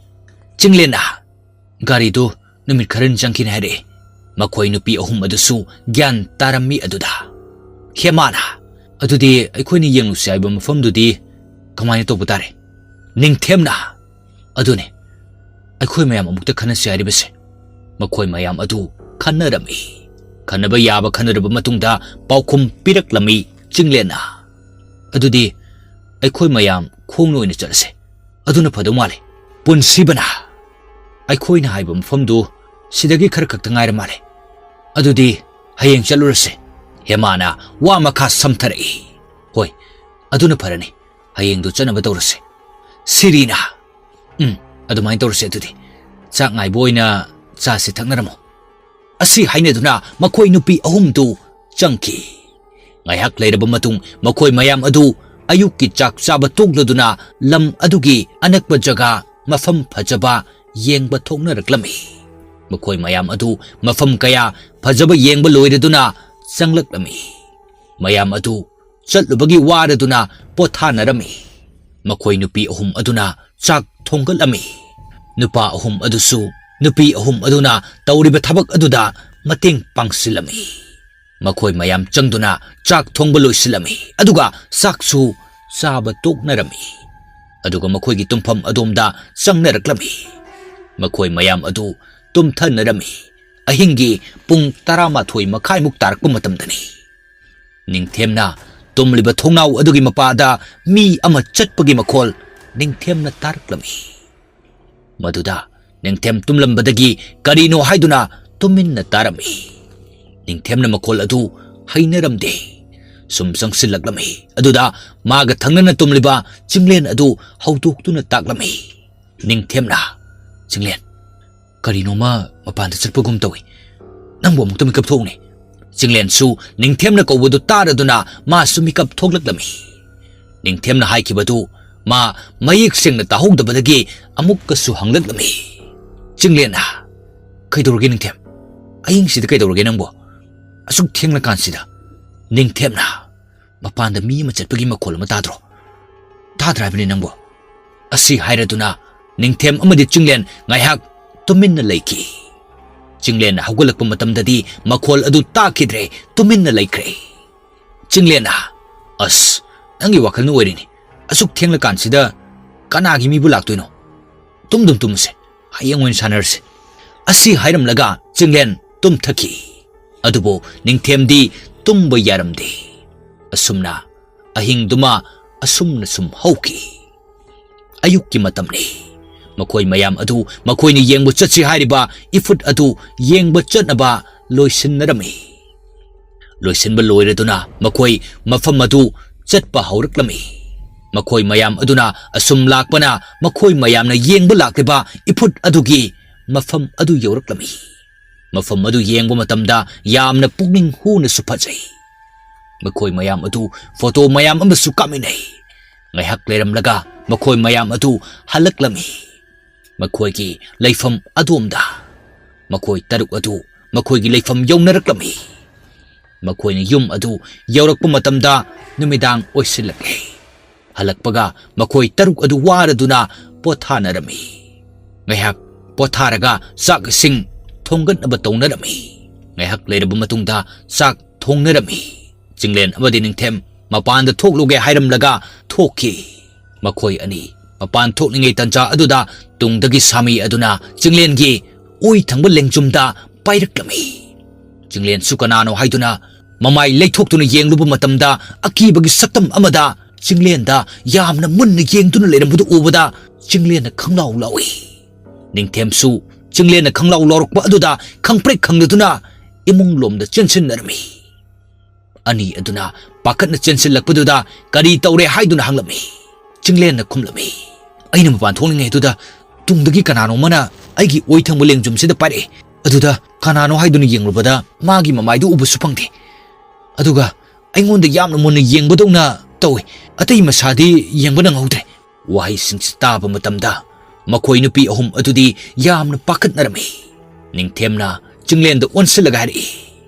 ꯆꯤꯡꯂꯦꯟꯅ, "ꯒꯥꯔꯤꯗꯨ ꯅꯨꯃꯤꯠ ꯈꯔꯅꯤ ꯆꯪꯈꯤꯅꯤ ꯍꯥꯏꯔꯛꯏ꯫" ꯃꯈꯣꯏ ꯅꯨꯄꯤ ꯑꯍꯨꯝ ꯑꯗꯨꯁꯨ ꯒ꯭ꯌꯥꯟ ꯇꯥꯔꯝꯃꯤ꯫ ꯑꯗꯨꯗ ꯍꯦꯃꯥꯅ, "ꯑꯗꯨꯗꯤ ꯑꯩꯈꯣꯏꯅ ꯌꯦꯡꯂꯨꯁꯤ ꯍꯥꯏꯕ ꯃꯐꯝꯗꯨꯗꯤ ꯀꯃꯥꯏꯅ ꯇꯧꯕ ꯇꯥꯔꯦ?" ꯅꯤꯡꯊꯦꯝꯅ, "ꯑꯗꯨꯅꯦ, ꯑꯩꯈꯣꯏ ꯃꯌꯥꯝ ꯑꯃꯨꯛꯇ ꯈꯟꯅꯁꯤ ꯍꯥꯏꯔꯤꯕꯁꯦ꯫" ꯃꯈꯣꯏ ꯃꯌꯥꯝ ꯑꯗꯨ ꯈꯟꯅꯔꯝꯃꯤ꯫ ꯈꯟꯅꯕ ꯌꯥꯕ ꯈꯟꯅꯔꯕ ꯃꯇꯨꯡꯗ ꯄꯥꯎꯈꯨꯝ ꯄꯤꯔꯛꯂꯝꯃꯤ ꯆꯤꯡꯂꯦꯟꯅ, "ꯑꯗꯨꯗꯤ ꯑꯩꯈꯣꯏ ꯃꯌꯥꯝ ꯈꯣꯡꯅ ꯑꯣꯏꯅ ꯆꯠꯂꯁꯦ, ꯑꯗꯨꯅ ꯐꯗꯧ ꯃꯥꯜꯂꯦ꯫" ꯄꯨꯟꯁꯤꯕꯅ, "ꯑꯩꯈꯣꯏꯅ ꯍꯥꯏꯕ ꯃꯐꯝꯗꯨ ꯁꯤꯗꯒꯤ ꯈꯔ ꯈꯛꯇ ꯉꯥꯏꯔ ꯃꯥꯜꯂꯦ, ꯑꯗꯨꯗꯤ ꯍꯌꯦꯡ ꯆꯠꯂꯨꯔꯁꯦ꯫" ꯍꯦꯃꯥꯅ ꯋꯥ ꯃꯈꯥ ꯁꯝꯊꯔꯛꯏ, "ꯍꯣꯏ, ꯑꯗꯨꯅ ꯐꯔꯅꯤ, ꯍꯌꯦꯡꯗꯨ ꯆꯠꯅꯕ ꯇꯧꯔꯁꯦ꯫" ꯁꯤꯔꯤꯅ, "ꯎꯝ, ꯑꯗꯨꯃꯥꯏꯅ ꯇꯧꯔꯁꯦ꯫ ꯑꯗꯨꯗꯤ ꯆꯥꯛ ꯉꯥꯏꯕ ꯑꯣꯏꯅ ꯆꯥꯁꯤ ꯊꯛꯅꯔꯝꯃꯣ꯫" ꯑꯁꯤ ꯍꯥꯏꯅꯗꯨꯅ ꯃꯈꯣꯏ ꯅꯨꯄꯤ ꯑꯍꯨꯝꯗꯨ ꯆꯪꯈꯤ꯫ ꯉꯥꯏꯍꯥꯛ ꯂꯩꯔꯕ ꯃꯇꯨꯡ ꯃꯈꯣꯏ ꯃꯌꯥꯝ ꯑꯗꯨ ꯑꯌꯨꯛꯀꯤ ꯆꯥꯛ ꯆꯥꯕ ꯇꯣꯛꯂꯗꯨꯅ ꯂꯝ ꯑꯗꯨꯒꯤ ꯑꯅꯛꯄ ꯖꯒꯥ ꯃꯐꯝ ꯐꯖꯕ ꯌꯦꯡꯕ ꯊꯣꯛꯅꯔꯛꯂꯝꯃꯤ꯫ ꯃꯈꯣꯏ ꯃꯌꯥꯝ ꯑꯗꯨ ꯃꯐꯝ ꯀꯌꯥ ꯐꯖꯕ ꯌꯦꯡꯕ ꯂꯣꯏꯔꯗꯨꯅ ꯆꯪꯂꯛꯂꯝꯃꯤ꯫ ꯃꯌꯥꯝ ꯑꯗꯨ ꯆꯠꯂꯨꯕꯒꯤ ꯋꯥꯔꯗꯨꯅ ꯄꯣꯊꯥꯅꯔꯝꯃꯤ꯫ ꯃꯈꯣꯏ ꯅꯨꯄꯤ ꯑꯍꯨꯝ ꯑꯗꯨꯅ ꯆꯥꯛ ꯊꯣꯡꯒꯠꯂꯝꯃꯤ꯫ ꯅꯨꯄꯥ ꯑꯍꯨꯝ ꯑꯗꯨꯁꯨ ꯅꯨꯄꯤ ꯑꯍꯨꯝ ꯑꯗꯨꯅ ꯇꯧꯔꯤꯕ ꯊꯕꯛ ꯑꯗꯨꯗ ꯃꯇꯦꯡ ꯄꯥꯡꯁꯤꯜꯂꯝꯃꯤ꯫ ꯃꯈꯣꯏ ꯃꯌꯥꯝ ꯆꯪꯗꯨꯅ ꯆꯥꯛ ꯊꯣꯡꯕ ꯂꯣꯏꯁꯤꯜꯂꯝꯃꯤ, ꯑꯗꯨꯒ ꯆꯥꯛꯁꯨ ꯆꯥꯕ ꯇꯣꯛꯅꯔꯝꯃꯤ꯫ ꯑꯗꯨꯒ ꯃꯈꯣꯏꯒꯤ ꯇꯨꯝꯐꯝ ꯑꯗꯣꯝꯗ ꯆꯪꯅꯔꯛꯂꯝꯃꯤ꯫ ꯃꯈꯣꯏ ꯃꯌꯥꯝ ꯑꯗꯨ ꯇꯨꯝꯊꯅꯔꯝꯃꯤ꯫ ꯑꯍꯤꯡꯒꯤ ꯄꯨꯡ ꯇꯔꯥꯃꯥꯊꯣꯏ ꯃꯈꯥꯏꯃꯨꯛ ꯇꯥꯔꯛꯄ ꯃꯇꯝꯗꯅꯤ꯫ ꯅꯤꯡꯊꯦꯝꯅ ꯇꯨꯝꯂꯤꯕ ꯊꯣꯡꯅꯥꯎ ꯑꯗꯨꯒꯤ ꯃꯄꯥꯗ ꯃꯤ ꯑꯃ ꯆꯠꯄꯒꯤ ꯃꯈꯣꯜ ꯅꯤꯡꯊꯦꯝꯅ ꯇꯥꯔꯛꯂꯝꯃꯤ꯫ ꯃꯗꯨꯗ ꯅꯤꯡꯊꯦꯝ ꯇꯨꯝꯂꯝꯕꯗꯒꯤ ꯀꯔꯤꯅꯣ ꯍꯥꯏꯗꯨꯅ ꯇꯨꯃꯤꯟꯅ ꯇꯥꯔꯝꯃꯤ꯫ ꯅꯤꯡꯊꯦꯝꯅ ꯃꯈꯣꯜ ꯑꯗꯨ ꯍꯩꯅꯔꯝꯗꯦ꯫ ꯁꯨꯝ ꯆꯪꯁꯤꯜꯂꯛꯂꯝꯃꯤ꯫ ꯑꯗꯨꯗ ꯃꯥꯒ ꯊꯪꯅꯅ ꯇꯨꯝꯂꯤꯕ ꯆꯤꯡꯂꯦꯟ ꯑꯗꯨ ꯍꯧꯗꯣꯛꯇꯨꯅ ꯇꯥꯛꯂꯝꯃꯤ꯫ ꯅꯤꯡꯊꯦꯝꯅ, "ꯆꯤꯡꯂꯦꯟ, ꯀꯔꯤꯅꯣꯃ ꯃꯄꯥꯟꯗ ꯆꯠꯄꯒꯨꯝ ꯇꯧꯏ꯫ ꯅꯪꯕꯨ ꯑꯃꯨꯛꯇ ꯃꯤꯀꯞ ꯊꯣꯛꯎꯅꯦ꯫" ꯆꯤꯡꯂꯦꯟꯁꯨ ꯅꯤꯡꯊꯦꯝꯅ ꯀꯧꯕꯗꯨ ꯇꯥꯔꯗꯨꯅ ꯃꯥꯁꯨ ꯃꯤꯀꯞ ꯊꯣꯛꯂꯛꯂꯝꯃꯤ꯫ ꯅꯤꯡꯊꯦꯝꯅ ꯍꯥꯏꯈꯤꯕꯗꯨ ꯃꯥ ꯃꯌꯦꯛ ꯁꯦꯡꯅ ꯇꯥꯍꯧꯗꯕꯗꯒꯤ ꯑꯃꯨꯛꯀꯁꯨ ꯍꯪꯂꯛꯂꯝꯃꯤ꯫ ꯆꯤꯡꯂꯦꯟꯅ, "ꯀꯩꯗꯧꯔꯒꯦ ꯅꯤꯡꯊꯦꯝ? ꯑꯍꯤꯡꯁꯤꯗ ꯀꯩꯗꯧꯔꯒꯦ ꯅꯪꯕꯨ?" ꯑꯁꯨꯛ ꯊꯦꯡꯂꯀꯥꯟꯁꯤꯗ ꯅꯤꯡꯊꯦꯝꯅ ꯃꯄꯥꯟꯗ ꯃꯤ ꯑꯃ ꯆꯠꯄꯒꯤ ꯃꯈꯣꯜ ꯑꯃ ꯇꯥꯗ꯭ꯔꯣ? ꯇꯥꯗ꯭ꯔꯥ ꯍꯥꯏꯕꯅꯤ ꯅꯪꯕꯨ? ꯑꯁꯤ ꯍꯥꯏꯔꯗꯨꯅ ꯅꯤꯡꯊꯦꯝ ꯑꯃꯗꯤ ꯆꯤꯡꯂꯦꯟ ꯉꯥꯏꯍꯥꯛ ꯇꯨꯃꯤꯟꯅ ꯂꯩꯈꯤ꯫ ꯆꯤꯡꯂꯦꯟꯅ ꯍꯧꯒꯠꯂꯛꯄ ꯃꯇꯝꯗꯗꯤ ꯃꯈꯣꯜ ꯑꯗꯨ ꯇꯥꯈꯤꯗ꯭ꯔꯦ, ꯇꯨꯃꯤꯟꯅ ꯂꯩꯈ꯭ꯔꯦ꯫ ꯆꯤꯡꯂꯦꯟꯅ, "ꯑꯁ, ꯅꯪꯒꯤ ꯋꯥꯈꯜꯅ ꯑꯣꯏꯔꯤꯅꯤ꯫ ꯑꯁꯨꯛ ꯊꯦꯡꯂꯀꯥꯟꯁꯤꯗ ꯀꯅꯥꯒꯤ ꯃꯤꯕꯨ ꯂꯥꯛꯇꯣꯏꯅꯣ? ꯇꯨꯝꯗꯨꯝ ꯇꯨꯝꯃꯁꯦ, ꯍꯌꯦꯡ ꯑꯣꯏꯅ ꯁꯥꯟꯅꯔꯁꯦ"꯫ ꯑꯁꯤ ꯍꯥꯏꯔꯝꯂꯒ ꯆꯤꯡꯂꯦꯟ ꯇꯨꯝꯊꯈꯤ꯫ ꯑꯗꯨꯕꯨ ꯅꯤꯡꯊꯦꯝꯗꯤ ꯇꯨꯝꯕ ꯌꯥꯔꯝꯗꯦ꯫ ꯑꯁꯨꯝꯅ ꯑꯍꯤꯡꯗꯨꯃ ꯑꯁꯨꯝꯅ ꯁꯨꯝ ꯍꯧꯈꯤ꯫ ꯑꯌꯨꯛꯀꯤ ꯃꯇꯝꯅꯤ꯫ ꯃꯈꯣꯏ ꯃꯌꯥꯝ ꯑꯗꯨ ꯃꯈꯣꯏꯅ ꯌꯦꯡꯕ ꯆꯠꯁꯤ ꯍꯥꯏꯔꯤꯕ ꯏꯐꯨꯠ ꯑꯗꯨ ꯌꯦꯡꯕ ꯆꯠꯅꯕ ꯂꯣꯏꯁꯤꯟꯅꯔꯝꯃꯤ꯫ ꯂꯣꯏꯁꯤꯟꯕ ꯂꯣꯏꯔꯗꯨꯅ ꯃꯈꯣꯏ ꯃꯐꯝ ꯑꯗꯨ ꯆꯠꯄ ꯍꯧꯔꯛꯂꯝꯃꯤ꯫ ꯃꯈꯣꯏ ꯃꯌꯥꯝ ꯑꯗꯨꯅ ꯑꯁꯨꯝ ꯂꯥꯛꯄꯅ ꯃꯈꯣꯏ ꯃꯌꯥꯝꯅ ꯌꯦꯡꯕ ꯂꯥꯛꯂꯤꯕ ꯏꯐꯨꯠ ꯑꯗꯨꯒꯤ ꯃꯐꯝ ꯑꯗꯨ ꯌꯧꯔꯛꯂꯝꯃꯤ꯫ ꯃꯐꯝ ꯑꯗꯨ ꯌꯦꯡꯕ ꯃꯇꯝꯗ ꯌꯥꯝꯅ ꯄꯨꯛꯅꯤꯡ ꯍꯨꯅꯁꯨ ꯐꯖꯩ꯫ ꯃꯈꯣꯏ ꯃꯌꯥꯝ ꯑꯗꯨ ꯐꯣꯇꯣ ꯃꯌꯥꯝ ꯑꯃꯁꯨ ꯀꯥꯞꯃꯤꯟꯅꯩ꯫ ꯉꯥꯏꯍꯥꯛ ꯂꯩꯔꯝꯂꯒ ꯃꯈꯣꯏ ꯃꯌꯥꯝ ꯑꯗꯨ ꯍꯜꯂꯛꯂꯝꯃꯤ꯫ ꯃꯈꯣꯏꯒꯤ ꯂꯩꯐꯝ ꯑꯗꯣꯝꯗ ꯃꯈꯣꯏ ꯇꯔꯨꯛ ꯑꯗꯨ ꯃꯈꯣꯏꯒꯤ ꯂꯩꯐꯝ ꯌꯧꯅꯔꯛꯂꯝꯃꯤ꯫ ꯃꯈꯣꯏꯅ ꯌꯨꯝ ꯑꯗꯨ ꯌꯧꯔꯛꯄ ꯃꯇꯝꯗ ꯅꯨꯃꯤꯗꯥꯡ ꯑꯣꯏꯁꯤꯜꯂꯛꯂꯦ꯫ ꯍꯜꯂꯛꯄꯒ ꯃꯈꯣꯏ ꯇꯔꯨꯛ ꯑꯗꯨ ꯋꯥꯔꯗꯨꯅ ꯄꯣꯊꯥꯅꯔꯝꯃꯤ꯫ ꯉꯥꯏꯍꯥꯛ ꯄꯣꯊꯥꯔꯒ ꯆꯥꯛ ꯏꯁꯤꯡ ꯊꯣꯡꯒꯠꯅꯕ ꯇꯧꯅꯔꯝꯃꯤ꯫ ꯉꯥꯏꯍꯥꯛ ꯂꯩꯔꯕ ꯃꯇꯨꯡꯗ ꯆꯥꯛ ꯊꯣꯡꯅꯔꯝꯃꯤ꯫ ꯆꯤꯡꯂꯦꯟ ꯑꯃꯗꯤ ꯅꯤꯡꯊꯦꯝ ꯃꯄꯥꯟꯗ ꯊꯣꯛꯂꯨꯒꯦ ꯍꯥꯏꯔꯝꯂꯒ ꯊꯣꯛꯈꯤ꯫ ꯃꯈꯣꯏ ꯑꯅꯤ ꯃꯄꯥꯟ ꯊꯣꯛꯂꯤꯉꯩ ꯇꯟꯖꯥ ꯑꯗꯨꯗ ꯇꯨꯡꯗꯒꯤ ꯁꯥꯃꯤ ꯑꯗꯨꯅ ꯆꯤꯡꯂꯦꯟꯒꯤ ꯑꯣꯏ ꯊꯪꯕ ꯂꯦꯡꯖꯨꯝꯗ ꯄꯥꯏꯔꯛꯂꯝꯃꯤ꯫ ꯆꯤꯡꯂꯦꯟꯁꯨ ꯀꯅꯥꯅꯣ ꯍꯥꯏꯗꯨꯅ ꯃꯃꯥꯏ ꯂꯩꯊꯣꯛꯇꯨꯅ ꯌꯦꯡꯂꯨꯕ ꯃꯇꯝꯗ ꯑꯀꯤꯕꯒꯤ ꯁꯛꯇꯝ ꯑꯃꯗ ꯆꯤꯡꯂꯦꯟꯗ ꯌꯥꯝꯅ ꯃꯨꯟꯅ ꯌꯦꯡꯗꯨꯅ ꯂꯩꯔꯝꯕꯗꯨ ꯎꯕꯗ ꯆꯤꯡꯂꯦꯟꯅ ꯈꯪꯂꯥꯎ ꯂꯥꯎꯏ꯫ ꯅꯤꯡꯊꯦꯝꯁꯨ ꯆꯤꯡꯂꯦꯟꯅ ꯈꯪꯂꯥꯎ ꯂꯥꯎꯔꯛꯄ ꯑꯗꯨꯗ ꯈꯪꯄ꯭ꯔꯦꯛ ꯈꯪꯗꯗꯨꯅ ꯏꯃꯨꯡ ꯂꯣꯝꯗ ꯆꯦꯟꯁꯤꯟꯅꯔꯝꯃꯤ꯫ ꯑꯅꯤ ꯑꯗꯨꯅ ꯄꯥꯈꯠꯅ ꯆꯦꯟꯁꯤꯜꯂꯛꯄꯗꯨꯗ ꯀꯔꯤ ꯇꯧꯔꯦ ꯍꯥꯏꯗꯨꯅ ꯍꯪꯂꯝꯃꯤ꯫ ꯆꯤꯡꯂꯦꯟꯅ ꯈꯨꯝꯂꯝꯃꯤ, "ꯑꯩꯅ ꯃꯄꯥꯟ ꯊꯣꯛꯂꯤꯉꯩꯗꯨꯗ ꯇꯨꯡꯗꯒꯤ ꯀꯅꯥꯅꯣꯃꯅ ꯑꯩꯒꯤ ꯑꯣꯏ ꯊꯪꯕ ꯂꯦꯡꯖꯨꯝꯁꯤꯗ ꯄꯥꯏꯔꯛꯏ꯫ ꯑꯗꯨꯗ ꯀꯅꯥꯅꯣ ꯍꯥꯏꯗꯨꯅ ꯌꯦꯡꯂꯨꯕꯗ ꯃꯥꯒꯤ ꯃꯃꯥꯏꯗꯨ ꯎꯕꯁꯨ ꯐꯪꯗꯦ꯫ ꯑꯗꯨꯒ ꯑꯩꯉꯣꯟꯗ ꯌꯥꯝꯅ ꯃꯨꯟꯅ ꯌꯦꯡꯕꯗꯧꯅ ꯇꯧꯏ꯫ ꯑꯇꯩ ꯃꯁꯥꯗꯤ ꯌꯦꯡꯕ ꯅꯪꯍꯧꯗ꯭ꯔꯦ"꯫ ꯋꯥꯍꯩꯁꯤꯡꯁꯤ ꯇꯥꯕ ꯃꯇꯝꯗ ꯃꯈꯣꯏ ꯅꯨꯄꯤ ꯑꯍꯨꯝ ꯑꯗꯨꯗꯤ ꯌꯥꯝꯅ ꯄꯥꯈꯠꯅꯔꯝꯃꯤ꯫ ꯅꯤꯡꯊꯦꯝꯅ ꯆꯤꯡꯂꯦꯟꯗ ꯑꯣꯟꯁꯤꯜꯂꯒ ꯍꯥꯏꯔꯛꯏ,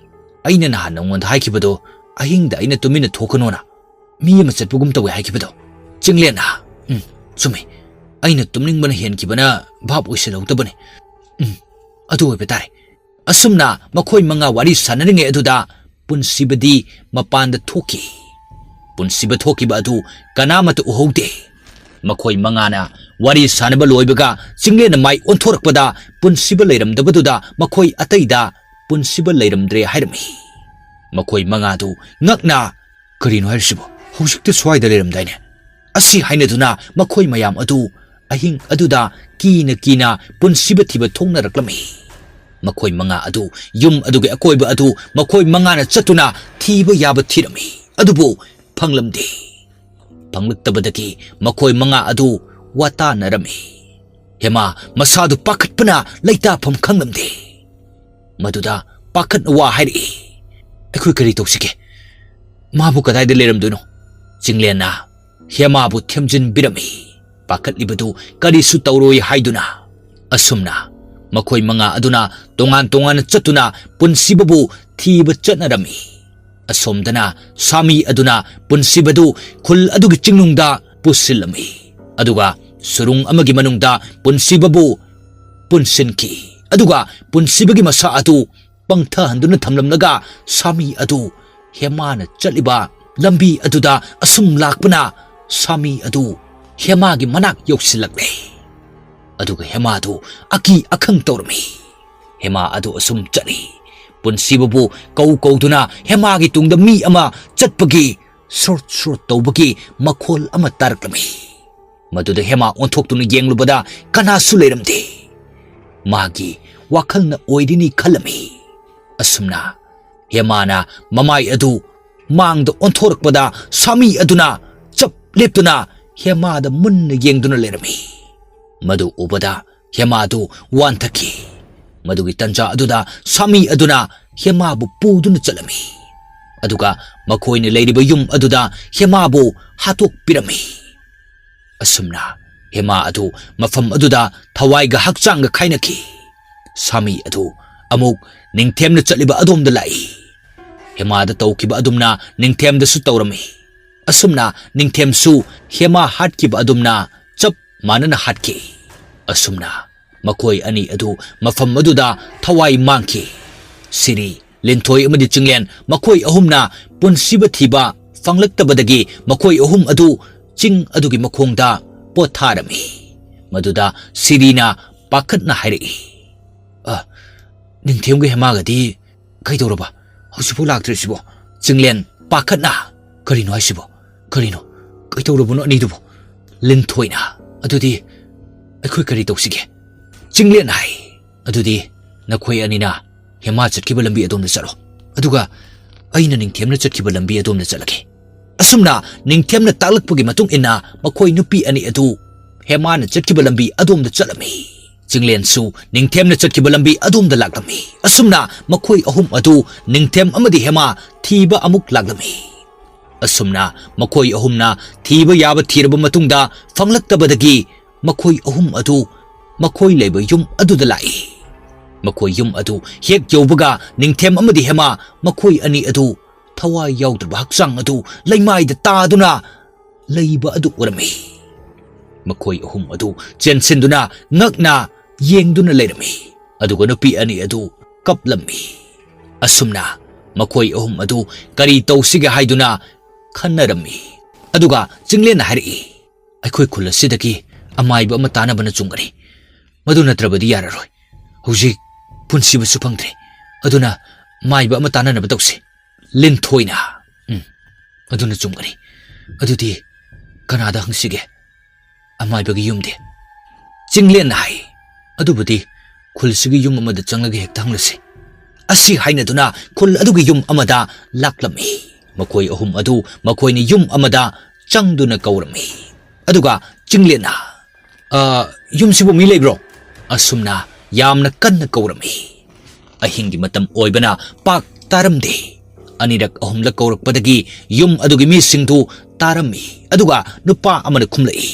ꯑꯩꯅ ꯅꯍꯥꯟ ꯅꯉꯣꯟꯗ ꯍꯥꯏꯈꯤꯕꯗꯣ, ꯑꯍꯤꯡꯗ ꯑꯩꯅ ꯇꯨꯃꯤꯟꯅ ꯊꯣꯛꯀꯅꯣꯅ꯫ ꯃꯤ ꯑꯃ ꯆꯠꯄꯒꯨꯝ ꯇꯧꯋꯦ ꯍꯥꯏꯈꯤꯕꯗꯣ꯫ ꯆꯤꯡꯂꯦꯟꯅ, "ꯎꯝ, ꯆꯨꯝꯃꯤ꯫ ꯑꯩꯅ ꯇꯨꯝꯅꯤꯡꯕꯅ ꯍꯦꯟꯈꯤꯕꯅ ꯚꯥꯞ ꯑꯣꯏꯁꯤꯜꯍꯧꯗꯕꯅꯤ꯫ ꯎꯝ, ꯑꯗꯨ ꯑꯣꯏꯕ ꯇꯥꯔꯦ꯫" ꯑꯁꯨꯝꯅ ꯃꯈꯣꯏ ꯃꯉꯥ ꯋꯥꯔꯤ ꯁꯥꯟꯅꯔꯤꯉꯩ ꯑꯗꯨꯗ ꯄꯨꯟꯁꯤꯕꯗꯤ ꯃꯄꯥꯟꯗ ꯊꯣꯛꯈꯤ꯫ ꯄꯨꯟꯁꯤꯕ ꯊꯣꯛꯈꯤꯕ ꯑꯗꯨ ꯀꯅꯥꯃꯠꯇ ꯎꯍꯧꯗꯦ꯫ ꯃꯈꯣꯏ ꯃꯉꯥꯅ ꯋꯥꯔꯤ ꯁꯥꯟꯅꯕ ꯂꯣꯏꯕꯒ ꯆꯤꯡꯂꯦꯟꯅ ꯃꯥꯏ ꯑꯣꯟꯊꯣꯔꯛꯄꯗ ꯄꯨꯟꯁꯤꯕ ꯂꯩꯔꯝꯗꯕꯗꯨꯗ ꯃꯈꯣꯏ ꯑꯇꯩꯗ ꯄꯨꯟꯁꯤꯕ ꯂꯩꯔꯝꯗ꯭ꯔꯦ ꯍꯥꯏꯔꯝꯃꯤ꯫ ꯃꯈꯣꯏ ꯃꯉꯥꯗꯨ ꯉꯛꯅ, "ꯀꯔꯤꯅꯣ ꯍꯥꯏꯔꯤꯁꯤꯕꯣ? ꯍꯧꯖꯤꯛꯇ ꯁ꯭ꯋꯥꯏꯗ ꯂꯩꯔꯝꯗꯥꯏꯅꯦ?" ꯑꯁꯤ ꯍꯥꯏꯅꯗꯨꯅ ꯃꯈꯣꯏ ꯃꯌꯥꯝ ꯑꯗꯨ ꯑꯍꯤꯡ ꯑꯗꯨꯗ ꯀꯤꯅ ꯀꯤꯅ ꯄꯨꯟꯁꯤꯕ ꯊꯤꯕ ꯊꯣꯛꯅꯔꯛꯂꯝꯃꯤ꯫ ꯃꯈꯣꯏ ꯃꯉꯥ ꯑꯗꯨ ꯌꯨꯝ ꯑꯗꯨꯒꯤ ꯑꯀꯣꯏꯕ ꯑꯗꯨ ꯃꯈꯣꯏ ꯃꯉꯥꯅ ꯆꯠꯇꯨꯅ ꯊꯤꯕ ꯌꯥꯕ ꯊꯤꯔꯝꯃꯤ, ꯑꯗꯨꯕꯨ ꯐꯪꯂꯝꯗꯦ꯫ ꯐꯪꯂꯛꯇꯕꯗꯒꯤ ꯃꯈꯣꯏ ꯃꯉꯥ ꯑꯗꯨ ꯋꯥꯇꯥꯅꯔꯝꯃꯤ꯫ ꯍꯦꯃꯥ ꯃꯁꯥꯗꯨ ꯄꯥꯈꯠꯄꯅ ꯂꯩꯇꯥꯐꯝ ꯈꯪꯂꯝꯗꯦ꯫ ꯃꯗꯨꯗ ꯄꯥꯈꯠꯅ ꯋꯥ ꯍꯥꯏꯔꯛꯏ, "ꯑꯩꯈꯣꯏ ꯀꯔꯤ ꯇꯧꯁꯤꯒꯦ? ꯃꯥꯕꯨ ꯀꯗꯥꯏꯗ ꯂꯩꯔꯝꯗꯣꯏꯅꯣ?" ꯆꯤꯡꯂꯦꯟꯅ ꯍꯦꯃꯥꯕꯨ ꯊꯦꯝꯖꯤꯟꯕꯤꯔꯝꯃꯤ, ꯄꯥꯈꯠꯂꯤꯕꯗꯨ ꯀꯔꯤꯁꯨ ꯇꯧꯔꯣꯏ ꯍꯥꯏꯗꯨꯅ꯫ ꯑꯁꯨꯝꯅ ꯃꯈꯣꯏ ꯃꯉꯥ ꯑꯗꯨꯅ ꯇꯣꯉꯥꯟ ꯇꯣꯉꯥꯟꯅ ꯆꯠꯇꯨꯅ ꯄꯨꯟꯁꯤꯕꯕꯨ ꯊꯤꯕ ꯆꯠꯅꯔꯝꯃꯤ꯫ ꯑꯁꯣꯝꯗꯅ ꯁꯥꯃꯤ ꯑꯗꯨꯅ ꯄꯨꯟꯁꯤꯕꯗꯨ ꯈꯨꯜ ꯑꯗꯨꯒꯤ ꯆꯤꯡꯅꯨꯡꯗ ꯄꯨꯁꯤꯜꯂꯝꯃꯤ, ꯑꯗꯨꯒ ꯁꯨꯔꯨꯡ ꯑꯃꯒꯤ ꯃꯅꯨꯡꯗ ꯄꯨꯟꯁꯤꯕꯕꯨ ꯄꯨꯟꯁꯤꯟꯈꯤ꯫ ꯑꯗꯨꯒ ꯄꯨꯟꯁꯤꯕꯒꯤ ꯃꯁꯥ ꯑꯗꯨ ꯄꯪꯊꯍꯟꯗꯨꯅ ꯊꯝꯂꯝꯂꯒ ꯁꯥꯃꯤ ꯑꯗꯨ ꯍꯦꯃꯥꯅ ꯆꯠꯂꯤꯕ ꯂꯝꯕꯤ ꯑꯗꯨꯗ ꯑꯁꯨꯝ ꯂꯥꯛꯄꯅ ꯁꯥꯃꯤ ꯑꯗꯨ ꯍꯦꯃꯥꯒꯤ ꯃꯅꯥꯛ ꯌꯧꯁꯤꯜꯂꯛꯂꯦ꯫ ꯑꯗꯨꯒ ꯍꯦꯃꯥꯗꯨ ꯑꯀꯤ ꯑꯈꯪ ꯇꯧꯔꯝꯃꯤ꯫ ꯍꯦꯃꯥ ꯑꯗꯨ ꯑꯁꯨꯝ ꯆꯠꯂꯤ꯫ ꯄꯨꯟꯁꯤꯕꯕꯨ ꯀꯧ ꯀꯧꯗꯨꯅ ꯍꯦꯃꯥꯒꯤ ꯇꯨꯡꯗ ꯃꯤ ꯑꯃ ꯆꯠꯄꯒꯤ ꯁ꯭ꯔꯣꯠ ꯁ꯭ꯔꯣꯠ ꯇꯧꯕꯒꯤ ꯃꯈꯣꯜ ꯑꯃ ꯇꯥꯔꯛꯂꯝꯃꯤ꯫ ꯃꯗꯨꯗ ꯍꯦꯃꯥ ꯑꯣꯟꯊꯣꯛꯇꯨꯅ ꯌꯦꯡꯂꯨꯕꯗ ꯀꯅꯥꯁꯨ ꯂꯩꯔꯝꯗꯦ꯫ ꯃꯥꯒꯤ ꯋꯥꯈꯜꯅ ꯑꯣꯏꯔꯤꯅꯤ ꯈꯜꯂꯝꯃꯤ꯫ ꯑꯁꯨꯝꯅ ꯍꯦꯃꯥꯅ ꯃꯃꯥꯏ ꯑꯗꯨ ꯃꯥꯡꯗ ꯑꯣꯟꯊꯣꯔꯛꯄꯗ ꯁꯥꯃꯤ ꯑꯗꯨꯅ ꯆꯞ ꯂꯦꯞꯇꯨꯅ ꯍꯦꯃꯥꯗ ꯃꯨꯟꯅ ꯌꯦꯡꯗꯨꯅ ꯂꯩꯔꯝꯃꯤ꯫ ꯃꯗꯨ ꯎꯕꯗ ꯍꯦꯃꯥꯗꯨ ꯋꯥꯟꯊꯈꯤ꯫ ꯃꯗꯨꯒꯤ ꯇꯟꯖꯥ ꯑꯗꯨꯗ ꯁꯥꯃꯤ ꯑꯗꯨꯅ ꯍꯦꯃꯥꯕꯨ ꯄꯨꯗꯨꯅ ꯆꯠꯂꯝꯃꯤ꯫ ꯑꯗꯨꯒ ꯃꯈꯣꯏꯅ ꯂꯩꯔꯤꯕ ꯌꯨꯝ ꯑꯗꯨꯗ ꯍꯦꯃꯥꯕꯨ ꯍꯥꯠꯇꯣꯛꯄꯤꯔꯝꯃꯤ꯫ ꯑꯁꯨꯝꯅ ꯍꯦꯃꯥ ꯑꯗꯨ ꯃꯐꯝ ꯑꯗꯨꯗ ꯊꯋꯥꯏꯒ ꯍꯛꯆꯥꯡꯒ ꯈꯥꯏꯅꯈꯤ꯫ ꯁꯥꯃꯤ ꯑꯗꯨ ꯑꯃꯨꯛ ꯅꯤꯡꯊꯦꯝꯅ ꯆꯠꯂꯤꯕ ꯑꯗꯣꯝꯗ ꯂꯥꯛꯏ꯫ ꯍꯦꯃꯥꯗ ꯇꯧꯈꯤꯕ ꯑꯗꯨꯝꯅ ꯅꯤꯡꯊꯦꯝꯗꯁꯨ ꯇꯧꯔꯝꯃꯤ꯫ ꯑꯁꯨꯝꯅ ꯅꯤꯡꯊꯦꯝꯁꯨ ꯍꯦꯃꯥ ꯍꯥꯠꯈꯤꯕ ꯑꯗꯨꯝꯅ ꯆꯞ ꯃꯥꯟꯅꯅ ꯍꯥꯠꯈꯤ꯫ ꯑꯁꯨꯝꯅ ꯃꯈꯣꯏ ꯑꯅꯤ ꯑꯗꯨ ꯃꯐꯝ ꯑꯗꯨꯗ ꯊꯋꯥꯏ ꯃꯥꯡꯈꯤ꯫ ꯁꯤꯔꯤ, ꯂꯤꯟꯊꯣꯏ ꯑꯃꯗꯤ ꯆꯤꯡꯂꯦꯟ ꯃꯈꯣꯏ ꯑꯍꯨꯝꯅ ꯄꯨꯟꯁꯤꯕ ꯊꯤꯕ ꯐꯪꯂꯛꯇꯕꯗꯒꯤ ꯃꯈꯣꯏ ꯑꯍꯨꯝ ꯑꯗꯨ ꯆꯤꯡ ꯑꯗꯨꯒꯤ ꯃꯈꯣꯡꯗ ꯄꯣꯊꯥꯔꯝꯃꯤ꯫ ꯃꯗꯨꯗ ꯁꯤꯔꯤꯅ ꯄꯥꯈꯠꯅ ꯍꯥꯏꯔꯛꯏ, "ꯑ, ꯅꯤꯡꯊꯦꯝꯒ ꯍꯦꯃꯥꯒꯗꯤ ꯀꯩꯗꯧꯔꯕ? ꯍꯧꯖꯤꯛꯐꯥꯎ ꯂꯥꯛꯇ꯭ꯔꯤꯁꯤꯕꯣ?" ꯆꯤꯡꯂꯦꯟ ꯄꯥꯈꯠꯅ, "ꯀꯔꯤꯅꯣ ꯍꯥꯏꯁꯤꯕꯣ? ꯀꯔꯤꯅꯣ? ꯀꯩꯗꯧꯔꯕꯅꯣ ꯑꯅꯤꯗꯨꯕꯣ?" ꯂꯤꯟꯊꯣꯏꯅ, "ꯑꯗꯨꯗꯤ ꯑꯩꯈꯣꯏ ꯀꯔꯤ ꯇꯧꯁꯤꯒꯦ?" ꯆꯤꯡꯂꯦꯟ ꯍꯥꯏ, "ꯑꯗꯨꯗꯤ ꯅꯈꯣꯏ ꯑꯅꯤꯅ ꯍꯦꯃꯥ ꯆꯠꯈꯤꯕ ꯂꯝꯕꯤ ꯑꯗꯣꯝꯗ ꯆꯠꯂꯣ, ꯑꯗꯨꯒ ꯑꯩꯅ ꯅꯤꯡꯊꯦꯝꯅ ꯆꯠꯈꯤꯕ ꯂꯝꯕꯤ ꯑꯗꯣꯝꯗ ꯆꯠꯂꯒꯦ꯫" ꯑꯁꯨꯝꯅ ꯅꯤꯡꯊꯦꯝꯅ ꯇꯥꯛꯂꯛꯄꯒꯤ ꯃꯇꯨꯡ ꯏꯟꯅ ꯃꯈꯣꯏ ꯅꯨꯄꯤ ꯑꯅꯤ ꯑꯗꯨ ꯍꯦꯃꯥꯅ ꯆꯠꯈꯤꯕ ꯂꯝꯕꯤ ꯑꯗꯣꯝꯗ ꯆꯠꯂꯝꯃꯤ꯫ ꯆꯤꯡꯂꯦꯟꯁꯨ ꯅꯤꯡꯊꯦꯝꯅ ꯆꯠꯈꯤꯕ ꯂꯝꯕꯤ ꯑꯗꯣꯝꯗ ꯂꯥꯛꯂꯝꯃꯤ꯫ ꯑꯁꯨꯝꯅ ꯃꯈꯣꯏ ꯑꯍꯨꯝ ꯑꯗꯨ ꯅꯤꯡꯊꯦꯝ ꯑꯃꯗꯤ ꯍꯦꯃꯥ ꯊꯤꯕ ꯑꯃꯨꯛ ꯂꯥꯛꯂꯝꯃꯤ꯫ ꯑꯁꯨꯝꯅ ꯃꯈꯣꯏ ꯑꯍꯨꯝꯅ ꯊꯤꯕ ꯌꯥꯕ ꯊꯤꯔꯕ ꯃꯇꯨꯡꯗ ꯐꯪꯂꯛꯇꯕꯗꯒꯤ ꯃꯈꯣꯏ ꯑꯍꯨꯝ ꯑꯗꯨ ꯃꯈꯣꯏ ꯂꯩꯕ ꯌꯨꯝ ꯑꯗꯨꯗ ꯂꯥꯛꯏ꯫ ꯃꯈꯣꯏ ꯌꯨꯝ ꯑꯗꯨ ꯍꯦꯛ ꯌꯧꯕꯒ ꯅꯤꯡꯊꯦꯝ ꯑꯃꯗꯤ ꯍꯦꯃꯥ ꯃꯈꯣꯏ ꯑꯅꯤ ꯑꯗꯨ ꯊꯋꯥꯏ ꯌꯥꯎꯗ꯭ꯔꯕ ꯍꯛꯆꯥꯡ ꯑꯗꯨ ꯂꯩꯃꯥꯏꯗ ꯇꯥꯗꯨꯅ ꯂꯩꯕ ꯑꯗꯨ ꯎꯔꯝꯃꯤ꯫ ꯃꯈꯣꯏ ꯑꯍꯨꯝ ꯑꯗꯨ ꯆꯦꯟꯁꯤꯟꯗꯨꯅ ꯉꯛꯅ ꯌꯦꯡꯗꯨꯅ ꯂꯩꯔꯝꯃꯤ꯫ ꯑꯗꯨꯒ ꯅꯨꯄꯤ ꯑꯅꯤ ꯑꯗꯨ ꯀꯞꯂꯝꯃꯤ꯫ ꯑꯁꯨꯝꯅ ꯃꯈꯣꯏ ꯑꯍꯨꯝ ꯑꯗꯨ ꯀꯔꯤ ꯇꯧꯁꯤꯒꯦ ꯍꯥꯏꯗꯨꯅ ꯈꯟꯅꯔꯝꯃꯤ꯫ ꯑꯗꯨꯒ ꯆꯤꯡꯂꯦꯟꯅ ꯍꯥꯏꯔꯛꯏ, "ꯑꯩꯈꯣꯏ ꯈꯨꯜ ꯑꯁꯤꯗꯒꯤ ꯑꯃꯥꯏꯕ ꯑꯃ ꯇꯥꯟꯅꯕꯅ ꯆꯨꯝꯒꯅꯤ꯫ ꯃꯗꯨ ꯅꯠꯇ꯭ꯔꯕꯗꯤ ꯌꯥꯔꯔꯣꯏ꯫ ꯍꯧꯖꯤꯛ ꯄꯨꯟꯁꯤꯕꯁꯨ ꯐꯪꯗ꯭ꯔꯦ꯫ ꯑꯗꯨꯅ ꯃꯥꯏꯕ ꯑꯃ ꯇꯥꯟꯅꯅꯕ ꯇꯧꯁꯤ꯫" ꯂꯤꯟꯊꯣꯏꯅ, "ꯎꯝ, ꯑꯗꯨꯅ ꯆꯨꯝꯒꯅꯤ꯫ ꯑꯗꯨꯗꯤ ꯀꯅꯥꯗ ꯍꯪꯁꯤꯒꯦ? ꯑꯃꯥꯏꯕꯒꯤ ꯌꯨꯝꯗꯤ?" ꯆꯤꯡꯂꯦꯟꯅ ꯍꯥꯏ, "ꯑꯗꯨꯕꯨꯗꯤ ꯈꯨꯜꯁꯤꯒꯤ ꯌꯨꯝ ꯑꯃꯗ ꯆꯪꯂꯒ ꯍꯦꯛꯇ ꯍꯪꯂꯁꯤ꯫" ꯑꯁꯤ ꯍꯥꯏꯅꯗꯨꯅ ꯈꯨꯜ ꯑꯗꯨꯒꯤ ꯌꯨꯝ ꯑꯃꯗ ꯂꯥꯛꯂꯝꯃꯤ꯫ ꯃꯈꯣꯏ ꯑꯍꯨꯝ ꯑꯗꯨ ꯃꯈꯣꯏꯅ ꯌꯨꯝ ꯑꯃꯗ ꯆꯪꯗꯨꯅ ꯀꯧꯔꯝꯃꯤ꯫ ꯑꯗꯨꯒ ꯆꯤꯡꯂꯦꯟꯅ, "ꯑ, ꯌꯨꯝꯁꯤꯕꯨ ꯃꯤ ꯂꯩꯕ꯭ꯔꯣ?" ꯑꯁꯨꯝꯅ ꯌꯥꯝꯅ ꯀꯟꯅ ꯀꯧꯔꯝꯃꯤ꯫ ꯑꯍꯤꯡꯒꯤ ꯃꯇꯝ ꯑꯣꯏꯕꯅ ꯄꯥꯛ ꯇꯥꯔꯝꯗꯦ꯫ ꯑꯅꯤꯔꯛ ꯑꯍꯨꯝꯂꯛ ꯀꯧꯔꯛꯄꯗꯒꯤ ꯌꯨꯝ ꯑꯗꯨꯒꯤ ꯃꯤꯁꯤꯡꯗꯨ ꯇꯥꯔꯝꯃꯤ꯫ ꯑꯗꯨꯒ ꯅꯨꯄꯥ ꯑꯃꯅ ꯈꯨꯝꯂꯛꯏ,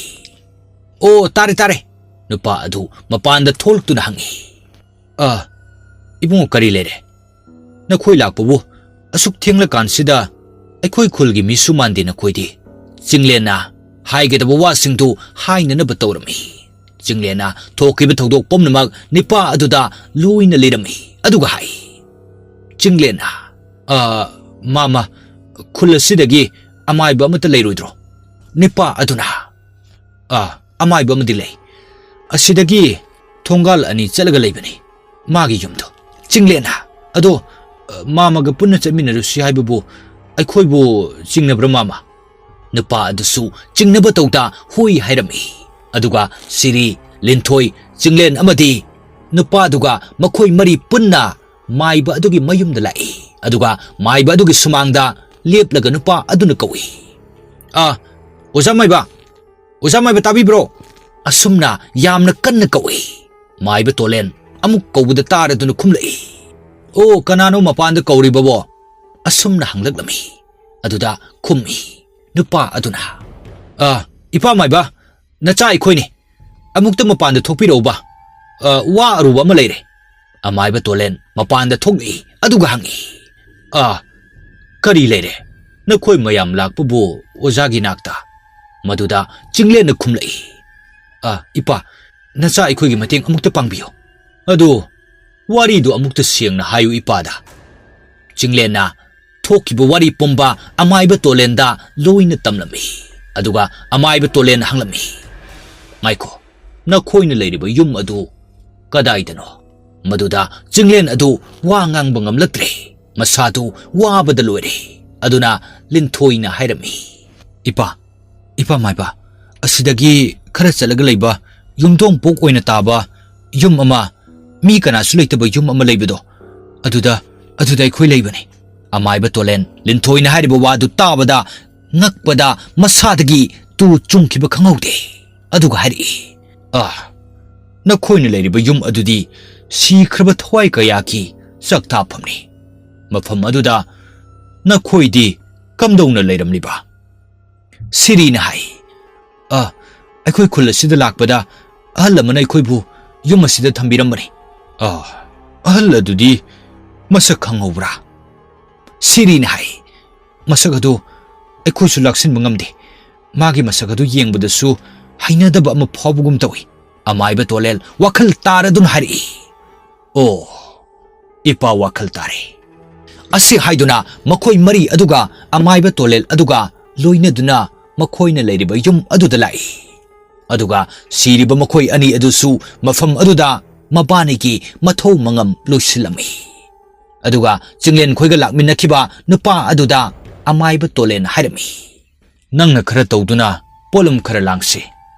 "ꯑꯣ, ꯇꯥꯔꯦ, ꯇꯥꯔꯦ꯫" ꯅꯨꯄꯥ ꯑꯗꯨ ꯃꯄꯥꯟꯗ ꯊꯣꯛꯂꯛꯇꯨꯅ ꯍꯪꯉꯤ, "ꯑ, ꯏꯕꯨꯡꯉꯣ, ꯀꯔꯤ ꯂꯩꯔꯦ? ꯅꯈꯣꯏ ꯂꯥꯛꯄꯕꯨ "ꯑꯁꯨꯛ ꯊꯦꯡꯂꯀꯥꯟꯁꯤꯗ ꯑꯩꯈꯣꯏ ꯈꯨꯜꯒꯤ ꯃꯤꯁꯨ ꯃꯥꯟꯗꯦ ꯅꯈꯣꯏꯗꯤ?" ꯆꯤꯡꯂꯦꯟꯅ ꯍꯥꯏꯒꯗꯕ ꯋꯥꯁꯤꯡꯗꯨ ꯍꯥꯏꯅꯅꯕ ꯇꯧꯔꯝꯃꯤ꯫ ꯆꯤꯡꯂꯦꯟꯅ ꯊꯣꯛꯈꯤꯕ ꯊꯧꯗꯣꯛ ꯄꯨꯝꯅꯃꯛ ꯅꯤꯄꯥ ꯑꯗꯨꯗ ꯂꯣꯏꯅ ꯂꯤꯔꯝꯃꯤ꯫ ꯑꯗꯨꯒ ꯍꯥꯏ, ꯆꯤꯡꯂꯦꯟꯅ, "ꯑ, ꯃꯥꯃ, ꯈꯨꯜ ꯑꯁꯤꯗꯒꯤ ꯑꯃꯥꯏꯕ ꯑꯃꯠꯇ ꯂꯩꯔꯣꯏꯗ꯭ꯔꯣ?" ꯅꯤꯄꯥ ꯑꯗꯨꯅ, "ꯑ, ꯑꯃꯥꯏꯕ ꯑꯃꯗꯤ ꯂꯩ꯫ ꯑꯁꯤꯗꯒꯤ ꯊꯣꯡꯒꯥꯜ ꯑꯅꯤ ꯆꯠꯂꯒ ꯂꯩꯕꯅꯤ ꯃꯥꯒꯤ ꯌꯨꯝꯗꯣ꯫" ꯆꯤꯡꯂꯦꯟꯅ, "ꯑꯗꯣ, ꯑ, ꯃꯥꯃꯒ ꯄꯨꯟꯅ ꯆꯠꯃꯤꯟꯅꯔꯨꯁꯤ ꯍꯥꯏꯕꯕꯨ ꯑꯩꯈꯣꯏꯕꯨ ꯆꯤꯡꯅꯕ꯭ꯔꯥ ꯃꯥꯃ?" ꯅꯨꯄꯥ ꯑꯗꯨꯁꯨ ꯆꯤꯡꯅꯕ ꯇꯧꯗ ꯍꯣꯏ ꯍꯥꯏꯔꯝꯃꯤ꯫ ꯑꯗꯨꯒ ꯁꯤꯔꯤ, ꯂꯤꯟꯊꯣꯏ, ꯆꯤꯡꯂꯦꯟ ꯑꯃꯗꯤ ꯅꯨꯄꯥꯗꯨꯒ ꯃꯈꯣꯏ ꯃꯔꯤ ꯄꯨꯟꯅ ꯃꯥꯏꯕ ꯑꯗꯨꯒꯤ ꯃꯌꯨꯝꯗ ꯂꯥꯛꯏ꯫ ꯑꯗꯨꯒ ꯃꯥꯏꯕ ꯑꯗꯨꯒꯤ ꯁꯨꯃꯥꯡꯗ ꯂꯦꯞꯂꯒ ꯅꯨꯄꯥ ꯑꯗꯨꯅ ꯀꯧꯏ, "ꯑ, ꯑꯣꯖꯥ ꯃꯥꯏꯕ, ꯑꯣꯖꯥ ꯃꯥꯏꯕ ꯇꯥꯕꯤꯕ꯭ꯔꯣ?" ꯑꯁꯨꯝꯅ ꯌꯥꯝꯅ ꯀꯟꯅ ꯀꯧꯏ꯫ ꯃꯥꯏꯕ ꯇꯣꯂꯦꯟ ꯑꯃꯨꯛ ꯀꯧꯕꯗ ꯇꯥꯔꯗꯨꯅ ꯈꯨꯝꯂꯛꯏ, "ꯑꯣ, ꯀꯅꯥꯅꯣ ꯃꯄꯥꯟꯗ ꯀꯧꯔꯤꯕꯕꯣ?" ꯑꯁꯨꯝꯅ ꯍꯪꯂꯛꯂꯝꯃꯤ꯫ ꯑꯗꯨꯗ ꯈꯨꯝꯃꯤ ꯅꯨꯄꯥ ꯑꯗꯨꯅ, "ꯑ, ꯏꯄꯥ ꯃꯥꯏꯕ, ꯅꯆꯥ ꯑꯩꯈꯣꯏꯅꯤ꯫ ꯑꯃꯨꯛꯇ ꯃꯄꯥꯟꯗ ꯊꯣꯛꯄꯤꯔꯛꯎꯕ꯫ ꯑ, ꯋꯥ ꯑꯔꯨꯕ ꯑꯃ ꯂꯩꯔꯦ꯫" ꯑꯃꯥꯏꯕ ꯇꯣꯂꯦꯟ ꯃꯄꯥꯟꯗ ꯊꯣꯛꯂꯛꯏ꯫ ꯑꯗꯨꯒ ꯍꯪꯉꯤ, "ꯑ, ꯀꯔꯤ ꯂꯩꯔꯦ? ꯅꯈꯣꯏ ꯃꯌꯥꯝ ꯂꯥꯛꯄꯕꯨ ꯑꯣꯖꯥꯒꯤ ꯅꯥꯛꯇ?" ꯃꯗꯨꯗ ꯆꯤꯡꯂꯦꯟꯅ ꯈꯨꯝꯂꯛꯏ, "ꯑ, ꯏꯄꯥ, ꯅꯆꯥ ꯑꯩꯈꯣꯏꯒꯤ ꯃꯇꯦꯡ ꯑꯃꯨꯛꯇ ꯄꯥꯡꯕꯤꯌꯨ꯫ ꯑꯗꯨ ꯋꯥꯔꯤꯗꯨ ꯑꯃꯨꯛꯇ ꯁꯦꯡꯅ ꯍꯥꯏꯌꯨ ꯏꯄꯥꯗ꯫" ꯆꯤꯡꯂꯦꯟꯅ ꯊꯣꯛꯈꯤꯕ ꯋꯥꯔꯤ ꯄꯨꯝꯕ ꯑꯃꯥꯏꯕ ꯇꯣꯂꯦꯟꯗ ꯂꯣꯏꯅ ꯇꯝꯂꯝꯃꯤ꯫ ꯑꯗꯨꯒ ꯑꯃꯥꯏꯕ ꯇꯣꯂꯦꯟꯅ ꯍꯪꯂꯝꯃꯤ, "ꯉꯥꯏꯈꯣ, ꯅꯈꯣꯏꯅ ꯂꯩꯔꯤꯕ ꯌꯨꯝ ꯑꯗꯨ ꯀꯗꯥꯏꯗꯅꯣ?" ꯃꯗꯨꯗ ꯆꯤꯡꯂꯦꯟ ꯑꯗꯨ ꯋꯥ ꯉꯥꯡꯕ ꯉꯝꯂꯛꯇ꯭ꯔꯦ꯫ ꯃꯁꯥꯗꯨ ꯋꯥꯕꯗ ꯂꯣꯏꯔꯦ꯫ ꯑꯗꯨꯅ ꯂꯤꯟꯊꯣꯏꯅ ꯍꯥꯏꯔꯝꯃꯤ, "ꯏꯄꯥ, ꯏꯄꯥ ꯃꯥꯏꯕ, ꯑꯁꯤꯗꯒꯤ ꯈꯔ ꯆꯠꯂꯒ ꯂꯩꯕ ꯌꯨꯝꯊꯣꯡ ꯄꯣꯛ ꯑꯣꯏꯅ ꯇꯥꯕ ꯌꯨꯝ ꯑꯃ, ꯃꯤ ꯀꯅꯥꯁꯨ ꯂꯩꯇꯕ ꯌꯨꯝ ꯑꯃ ꯂꯩꯕꯗꯣ, ꯑꯗꯨꯗ, ꯑꯗꯨꯗ ꯑꯩꯈꯣꯏ ꯂꯩꯕꯅꯤ꯫" ꯑꯃꯥꯏꯕ ꯇꯣꯂꯦꯟ ꯂꯤꯟꯊꯣꯏꯅ ꯍꯥꯏꯔꯤꯕ ꯋꯥꯗꯨ ꯇꯥꯕꯗ ꯉꯛꯄꯗ ꯃꯁꯥꯗꯒꯤ ꯇꯨ ꯆꯨꯡꯈꯤꯕ ꯈꯪꯍꯧꯗꯦ꯫ ꯑꯗꯨꯒ ꯍꯥꯏꯔꯛꯏ, "ꯑ, ꯅꯈꯣꯏꯅ ꯂꯩꯔꯤꯕ ꯌꯨꯝ ꯑꯗꯨꯗꯤ ꯁꯤꯈ꯭ꯔꯕ ꯊꯋꯥꯏ ꯀꯌꯥꯒꯤ ꯆꯥꯛꯇꯥꯐꯝꯅꯤ꯫ ꯃꯐꯝ ꯑꯗꯨꯗ ꯅꯈꯣꯏꯗꯤ ꯀꯝꯗꯧꯅ ꯂꯩꯔꯝꯂꯤꯕ?" ꯁꯤꯔꯤꯅ ꯍꯥꯏ, "ꯑ, ꯑꯩꯈꯣꯏ ꯈꯨꯜ ꯑꯁꯤꯗ ꯂꯥꯛꯄꯗ ꯑꯍꯜ ꯑꯃꯅ ꯑꯩꯈꯣꯏꯕꯨ ꯌꯨꯝ ꯑꯁꯤꯗ ꯊꯝꯕꯤꯔꯝꯕꯅꯤ꯫" "ꯑ, ꯑꯍꯜ ꯑꯗꯨꯗꯤ ꯃꯁꯛ ꯈꯪꯍꯧꯕ꯭ꯔꯥ?" ꯁꯤꯔꯤꯅ ꯍꯥꯏ꯫ "ꯃꯁꯛ ꯑꯗꯨ ꯑꯩꯈꯣꯏꯁꯨ ꯂꯥꯛꯁꯤꯟꯕ ꯉꯝꯗꯦ꯫ ꯃꯥꯒꯤ ꯃꯁꯛ ꯑꯗꯨ ꯌꯦꯡꯕꯗꯁꯨ ꯍꯩꯅꯗꯕ ꯑꯃ ꯐꯥꯎꯕꯒꯨꯝ ꯇꯧꯏ꯫" ꯑꯃꯥꯏꯕ ꯇꯣꯂꯦꯜ ꯋꯥꯈꯜ ꯇꯥꯔꯗꯨꯅ ꯍꯥꯏꯔꯛꯏ꯫ "ꯑꯣ, ꯏꯄꯥ ꯋꯥꯈꯜ ꯇꯥꯔꯦ꯫" ꯑꯁꯤ ꯍꯥꯏꯗꯨꯅ ꯃꯈꯣꯏ ꯃꯔꯤ ꯑꯗꯨꯒ ꯑꯃꯥꯏꯕ ꯇꯣꯂꯦꯜ ꯑꯗꯨꯒ ꯂꯣꯏꯅꯗꯨꯅ ꯃꯈꯣꯏꯅ ꯂꯩꯔꯤꯕ ꯌꯨꯝ ꯑꯗꯨꯗ ꯂꯥꯛꯏ꯫ ꯑꯗꯨꯒ ꯁꯤꯔꯤꯕ ꯃꯈꯣꯏ ꯑꯅꯤ ꯑꯗꯨꯁꯨ ꯃꯐꯝ ꯑꯗꯨꯗ ꯃꯕꯥꯅꯤꯒꯤ ꯃꯊꯧ ꯃꯉꯝ ꯂꯣꯏꯁꯤꯜꯂꯝꯃꯤ꯫ ꯑꯗꯨꯒ ꯆꯤꯡꯂꯦꯟ ꯈꯣꯏꯒ ꯂꯥꯛꯃꯤꯟꯅꯈꯤꯕ ꯅꯨꯄꯥ ꯑꯗꯨꯗ ꯑꯃꯥꯏꯕ ꯇꯣꯂꯦꯟ ꯍꯥꯏꯔꯝꯃꯤ, "ꯅꯪꯅ ꯈꯔ ꯇꯧꯗꯨꯅ ꯄꯣꯠꯂꯨꯝ ꯈꯔ ꯂꯥꯡꯁꯤ꯫"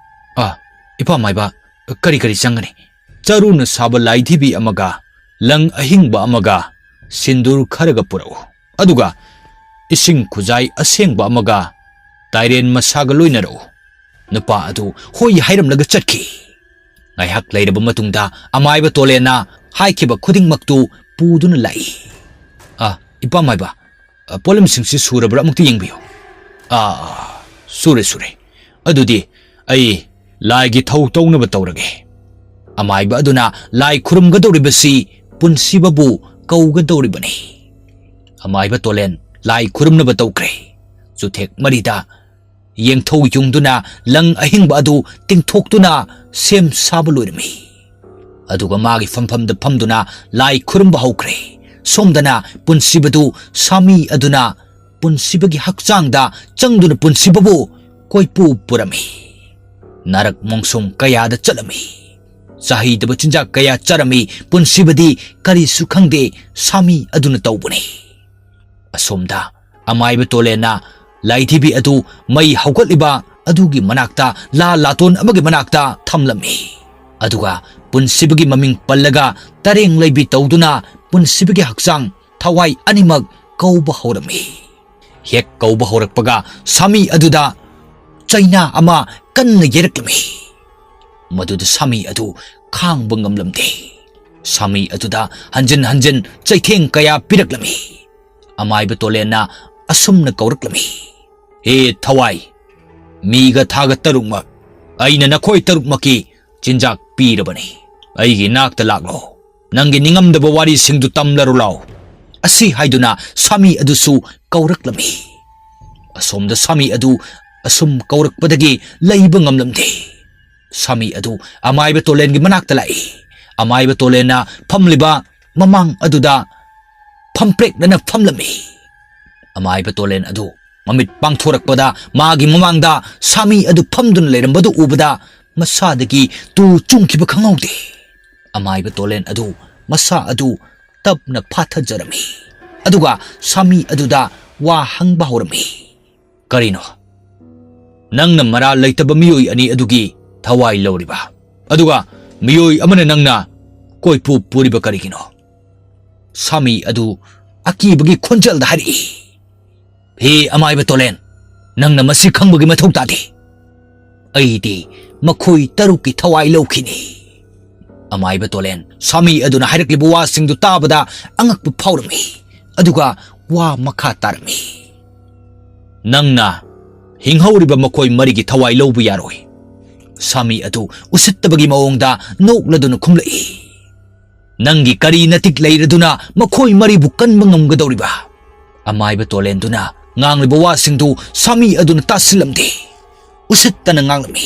"ꯑꯥ, ꯏꯄꯥ ꯃꯥꯏꯕ, ꯀꯔꯤ ꯀꯔꯤ ꯆꯪꯒꯅꯤ?" "ꯆꯔꯨꯅ ꯁꯥꯕ ꯂꯥꯏꯙꯤꯕꯤ ꯑꯃꯒ, ꯂꯪ ꯑꯍꯤꯡꯕ ꯑꯃꯒ, ꯁꯤꯟꯗꯨꯔ ꯈꯔꯒ ꯄꯨꯔꯛꯎ꯫ ꯑꯗꯨꯒ ꯏꯁꯤꯡ ꯈꯨꯖꯥꯏ ꯑꯁꯦꯡꯕ ꯑꯃꯒ, ꯇꯥꯏꯔꯦꯟ ꯃꯁꯥꯒ ꯂꯣꯏꯅꯔꯛꯎ꯫" ꯅꯨꯄꯥ ꯑꯗꯨ ꯍꯣꯏ ꯍꯥꯏꯔꯝꯂꯒ ꯆꯠꯈꯤ꯫ ꯉꯥꯏꯍꯥꯛ ꯂꯩꯔꯕ ꯃꯇꯨꯡꯗ ꯑꯃꯥꯏꯕ ꯇꯣꯂꯦꯟꯅ ꯍꯥꯏꯈꯤꯕ ꯈꯨꯗꯤꯡꯃꯛꯇꯨ ꯄꯨꯗꯨꯅ ꯂꯥꯛꯏ꯫ "ꯑ, ꯏꯄꯥ ꯃꯥꯏꯕ, ꯑ, ꯄꯣꯠꯂꯝꯁꯤꯡꯁꯤ ꯁꯨꯔꯕ꯭ꯔꯥ? ꯑꯃꯨꯛꯇ ꯌꯦꯡꯕꯤꯌꯨ꯫" "ꯑꯥ, ꯁꯨꯔꯦ, ꯁꯨꯔꯦ꯫ ꯑꯗꯨꯗꯤ ꯑꯩ ꯂꯥꯏꯒꯤ ꯊꯧ ꯇꯧꯅꯕ ꯇꯧꯔꯒꯦ꯫" ꯑꯃꯥꯏꯕ ꯑꯗꯨꯅ ꯂꯥꯏ ꯈꯨꯔꯨꯝꯒꯗꯧꯔꯤꯕꯁꯤ ꯄꯨꯟꯁꯤꯕꯕꯨ ꯀꯧꯒꯗꯧꯔꯤꯕꯅꯤ꯫ ꯑꯃꯥꯏꯕ ꯇꯣꯂꯦꯟ ꯂꯥꯏ ꯈꯨꯔꯨꯝꯅꯕ ꯇꯧꯈ꯭ꯔꯦ꯫ ꯆꯨꯊꯦꯛ ꯃꯔꯤꯗ ꯌꯦꯡꯊꯧ ꯌꯨꯡꯗꯨꯅ ꯂꯪ ꯑꯍꯤꯡꯕ ꯑꯗꯨ ꯇꯤꯡꯊꯣꯛꯇꯨꯅ ꯁꯦꯝ ꯁꯥꯕ ꯂꯣꯏꯔꯝꯃꯤ꯫ ꯑꯗꯨꯒ ꯃꯥꯒꯤ ꯐꯝꯐꯝꯗ ꯐꯝꯗꯨꯅ ꯂꯥꯏ ꯈꯨꯔꯨꯝꯕ ꯍꯧꯈ꯭ꯔꯦ꯫ ꯁꯣꯝꯗꯅ ꯄꯨꯟꯁꯤꯕꯗꯨ ꯁꯥꯃꯤ ꯑꯗꯨꯅ ꯄꯨꯟꯁꯤꯕꯒꯤ ꯍꯛꯆꯥꯡꯗ ꯆꯪꯗꯨꯅ ꯄꯨꯟꯁꯤꯕꯕꯨ ꯀꯣꯏꯄꯨ ꯄꯨꯔꯝꯃꯤ꯫ ꯅꯥꯔꯛ ꯃꯣꯡꯁꯣꯡ ꯀꯌꯥꯗ ꯆꯠꯂꯝꯃꯤ꯫ ꯆꯥꯍꯩꯗꯕ ꯆꯤꯟꯖꯥꯛ ꯀꯌꯥ ꯆꯥꯔꯝꯃꯤ꯫ ꯄꯨꯟꯁꯤꯕꯗꯤ ꯀꯔꯤꯁꯨ ꯈꯪꯗꯦ, ꯁꯥꯃꯤ ꯑꯗꯨꯅ ꯇꯧꯕꯅꯤ꯫ ꯑꯁꯣꯝꯗ ꯑꯃꯥꯏꯕ ꯇꯣꯂꯦꯟꯅ ꯂꯥꯏꯙꯤꯕꯤ ꯑꯗꯨ ꯃꯩ ꯍꯧꯒꯠꯂꯤꯕ ꯑꯗꯨꯒꯤ ꯃꯅꯥꯛꯇ, ꯂꯥ ꯂꯥꯇꯣꯟ ꯑꯃꯒꯤ ꯃꯅꯥꯛꯇ ꯊꯝꯂꯝꯃꯤ꯫ ꯑꯗꯨꯒ ꯄꯨꯟꯁꯤꯕꯒꯤ ꯃꯃꯤꯡ ꯄꯜꯂꯒ ꯇꯔꯦꯡ ꯂꯩꯕꯤ ꯇꯧꯗꯨꯅ ꯄꯨꯟꯁꯤꯕꯒꯤ ꯍꯛꯆꯥꯡ, ꯊꯋꯥꯏ ꯑꯅꯤꯃꯛ ꯀꯧꯕ ꯍꯧꯔꯝꯃꯤ꯫ ꯍꯦꯛ ꯀꯧꯕ ꯍꯧꯔꯛꯄꯒ ꯁꯥꯃꯤ ꯑꯗꯨꯗ ꯆꯩꯅꯥ ꯑꯃ ꯀꯟꯅ ꯌꯩꯔꯛꯂꯝꯃꯤ꯫ ꯃꯗꯨꯗ ꯁꯥꯃꯤ ꯑꯗꯨ ꯈꯥꯡꯕ ꯉꯝꯂꯝꯗꯦ꯫ ꯁꯥꯃꯤ ꯑꯗꯨꯗ ꯍꯟꯖꯤꯟ ꯍꯟꯖꯤꯟ ꯆꯩꯊꯦꯡ ꯀꯌꯥ ꯄꯤꯔꯛꯂꯝꯃꯤ꯫ ꯑꯃꯥꯏꯕ ꯇꯣꯂꯦꯟꯅ ꯑꯁꯨꯝꯅ ꯀꯧꯔꯛꯂꯝꯃꯤ, "ꯍꯦ ꯊꯋꯥꯏ, ꯃꯤꯒ ꯊꯥꯒ ꯇꯔꯨꯛꯃꯛ, ꯑꯩꯅ ꯅꯈꯣꯏ ꯇꯔꯨꯛꯃꯛꯀꯤ ꯆꯤꯟꯖꯥꯛ ꯄꯤꯔꯕꯅꯤ꯫ ꯑꯩꯒꯤ ꯅꯥꯛꯇ ꯂꯥꯛꯂꯣ꯫ ꯅꯪꯒꯤ ꯅꯤꯡꯉꯝꯗꯕ ꯋꯥꯔꯤꯁꯤꯡꯗꯨ ꯇꯝꯂꯔꯨ ꯂꯥꯎ꯫" ꯑꯁꯤ ꯍꯥꯏꯗꯨꯅ ꯁꯥꯃꯤ ꯑꯗꯨꯁꯨ ꯀꯧꯔꯛꯂꯝꯃꯤ꯫ ꯑꯁꯣꯝꯗ ꯁꯥꯃꯤ ꯑꯗꯨ ꯑꯁꯨꯝ ꯀꯧꯔꯛꯄꯗꯒꯤ ꯂꯩꯕ ꯉꯝꯂꯝꯗꯦ꯫ ꯁꯥꯃꯤ ꯑꯗꯨ ꯑꯃꯥꯏꯕ ꯇꯣꯂꯦꯟꯒꯤ ꯃꯅꯥꯛꯇ ꯂꯥꯛꯏ꯫ ꯑꯃꯥꯏꯕ ꯇꯣꯂꯦꯟꯅ ꯐꯝꯂꯤꯕ ꯃꯃꯥꯡ ꯑꯗꯨꯗ ꯐꯝꯄ꯭ꯔꯦꯛꯅꯅ ꯐꯝꯂꯝꯃꯤ꯫ ꯑꯃꯥꯏꯕ ꯇꯣꯂꯦꯟ ꯑꯗꯨ ꯃꯃꯤꯠ ꯄꯥꯡꯊꯣꯔꯛꯄꯗ ꯃꯥꯒꯤ ꯃꯃꯥꯡꯗ ꯁꯥꯃꯤ ꯑꯗꯨ ꯐꯝꯗꯨꯅ ꯂꯩꯔꯝꯕꯗꯨ ꯎꯕꯗ ꯃꯁꯥꯗꯒꯤ ꯇꯨ ꯆꯨꯡꯈꯤꯕ ꯈꯪꯍꯧꯗꯦ꯫ ꯑꯃꯥꯏꯕ ꯇꯣꯂꯦꯟ ꯑꯗꯨ ꯃꯁꯥ ꯑꯗꯨ ꯇꯞꯅ ꯐꯥꯊꯖꯔꯝꯃꯤ꯫ ꯑꯗꯨꯒ ꯁꯥꯃꯤ ꯑꯗꯨꯗ ꯋꯥ ꯍꯪꯕ ꯍꯧꯔꯝꯃꯤ꯫ "ꯀꯔꯤꯅꯣ? ꯅꯪꯅ ꯃꯔꯥꯜ ꯂꯩꯇꯕ ꯃꯤꯑꯣꯏ ꯑꯅꯤ ꯑꯗꯨꯒꯤ ꯊꯋꯥꯏ ꯂꯧꯔꯤꯕ? ꯑꯗꯨꯒ ꯃꯤꯑꯣꯏ ꯑꯃꯅ ꯅꯪꯅ ꯀꯣꯏꯄꯨ ꯄꯨꯔꯤꯕ ꯀꯔꯤꯒꯤꯅꯣ?" ꯁꯥꯃꯤ ꯑꯗꯨ ꯑꯀꯤꯕꯒꯤ ꯈꯣꯟꯖꯦꯜꯗ ꯍꯥꯏꯔꯛꯏ꯫ "ꯍꯦ ꯑꯃꯥꯏꯕ ꯇꯣꯂꯦꯟ, ꯅꯪꯅ ꯃꯁꯤ ꯈꯪꯕꯒꯤ ꯃꯊꯧ ꯇꯥꯗꯦ꯫ ꯑꯩꯗꯤ ꯃꯈꯣꯏ ꯇꯔꯨꯛꯀꯤ ꯊꯋꯥꯏ ꯂꯧꯈꯤꯅꯤ꯫" ꯑꯃꯥꯏꯕ ꯇꯣꯂꯦꯟ ꯁꯥꯃꯤ ꯑꯗꯨꯅ ꯍꯥꯏꯔꯛꯂꯤꯕ ꯋꯥꯁꯤꯡꯗꯨ ꯇꯥꯕꯗ ꯑꯉꯛꯄ ꯐꯥꯎꯔꯝꯃꯤ꯫ ꯑꯗꯨꯒ ꯋꯥ ꯃꯈꯥ ꯇꯥꯔꯝꯃꯤ꯫ "ꯅꯪꯅ ꯍꯤꯡꯍꯧꯔꯤꯕ ꯃꯈꯣꯏ ꯃꯔꯤꯒꯤ ꯊꯋꯥꯏ ꯂꯧꯕ ꯌꯥꯔꯣꯏ꯫" ꯁꯥꯃꯤ ꯑꯗꯨ ꯎꯁꯤꯠꯇꯕꯒꯤ ꯃꯑꯣꯡꯗ ꯅꯣꯛꯂꯗꯨꯅ ꯈꯨꯝꯂꯛꯏ꯫ "ꯅꯪꯒꯤ ꯀꯔꯤ ꯅꯇꯤꯛ ꯂꯩꯔꯗꯨꯅ ꯃꯈꯣꯏ ꯃꯔꯤꯕꯨ ꯀꯟꯕ ꯉꯝꯒꯗꯧꯔꯤꯕ?" ꯑꯃꯥꯏꯕ ꯇꯣꯂꯦꯟꯗꯨꯅ ꯉꯥꯡꯂꯤꯕ ꯋꯥꯁꯤꯡꯗꯨ ꯁꯥꯃꯤ ꯑꯗꯨꯅ ꯇꯥꯁꯤꯜꯂꯝꯗꯦ꯫ ꯎꯁꯤꯠꯇꯅ ꯉꯥꯡꯂꯝꯃꯤ꯫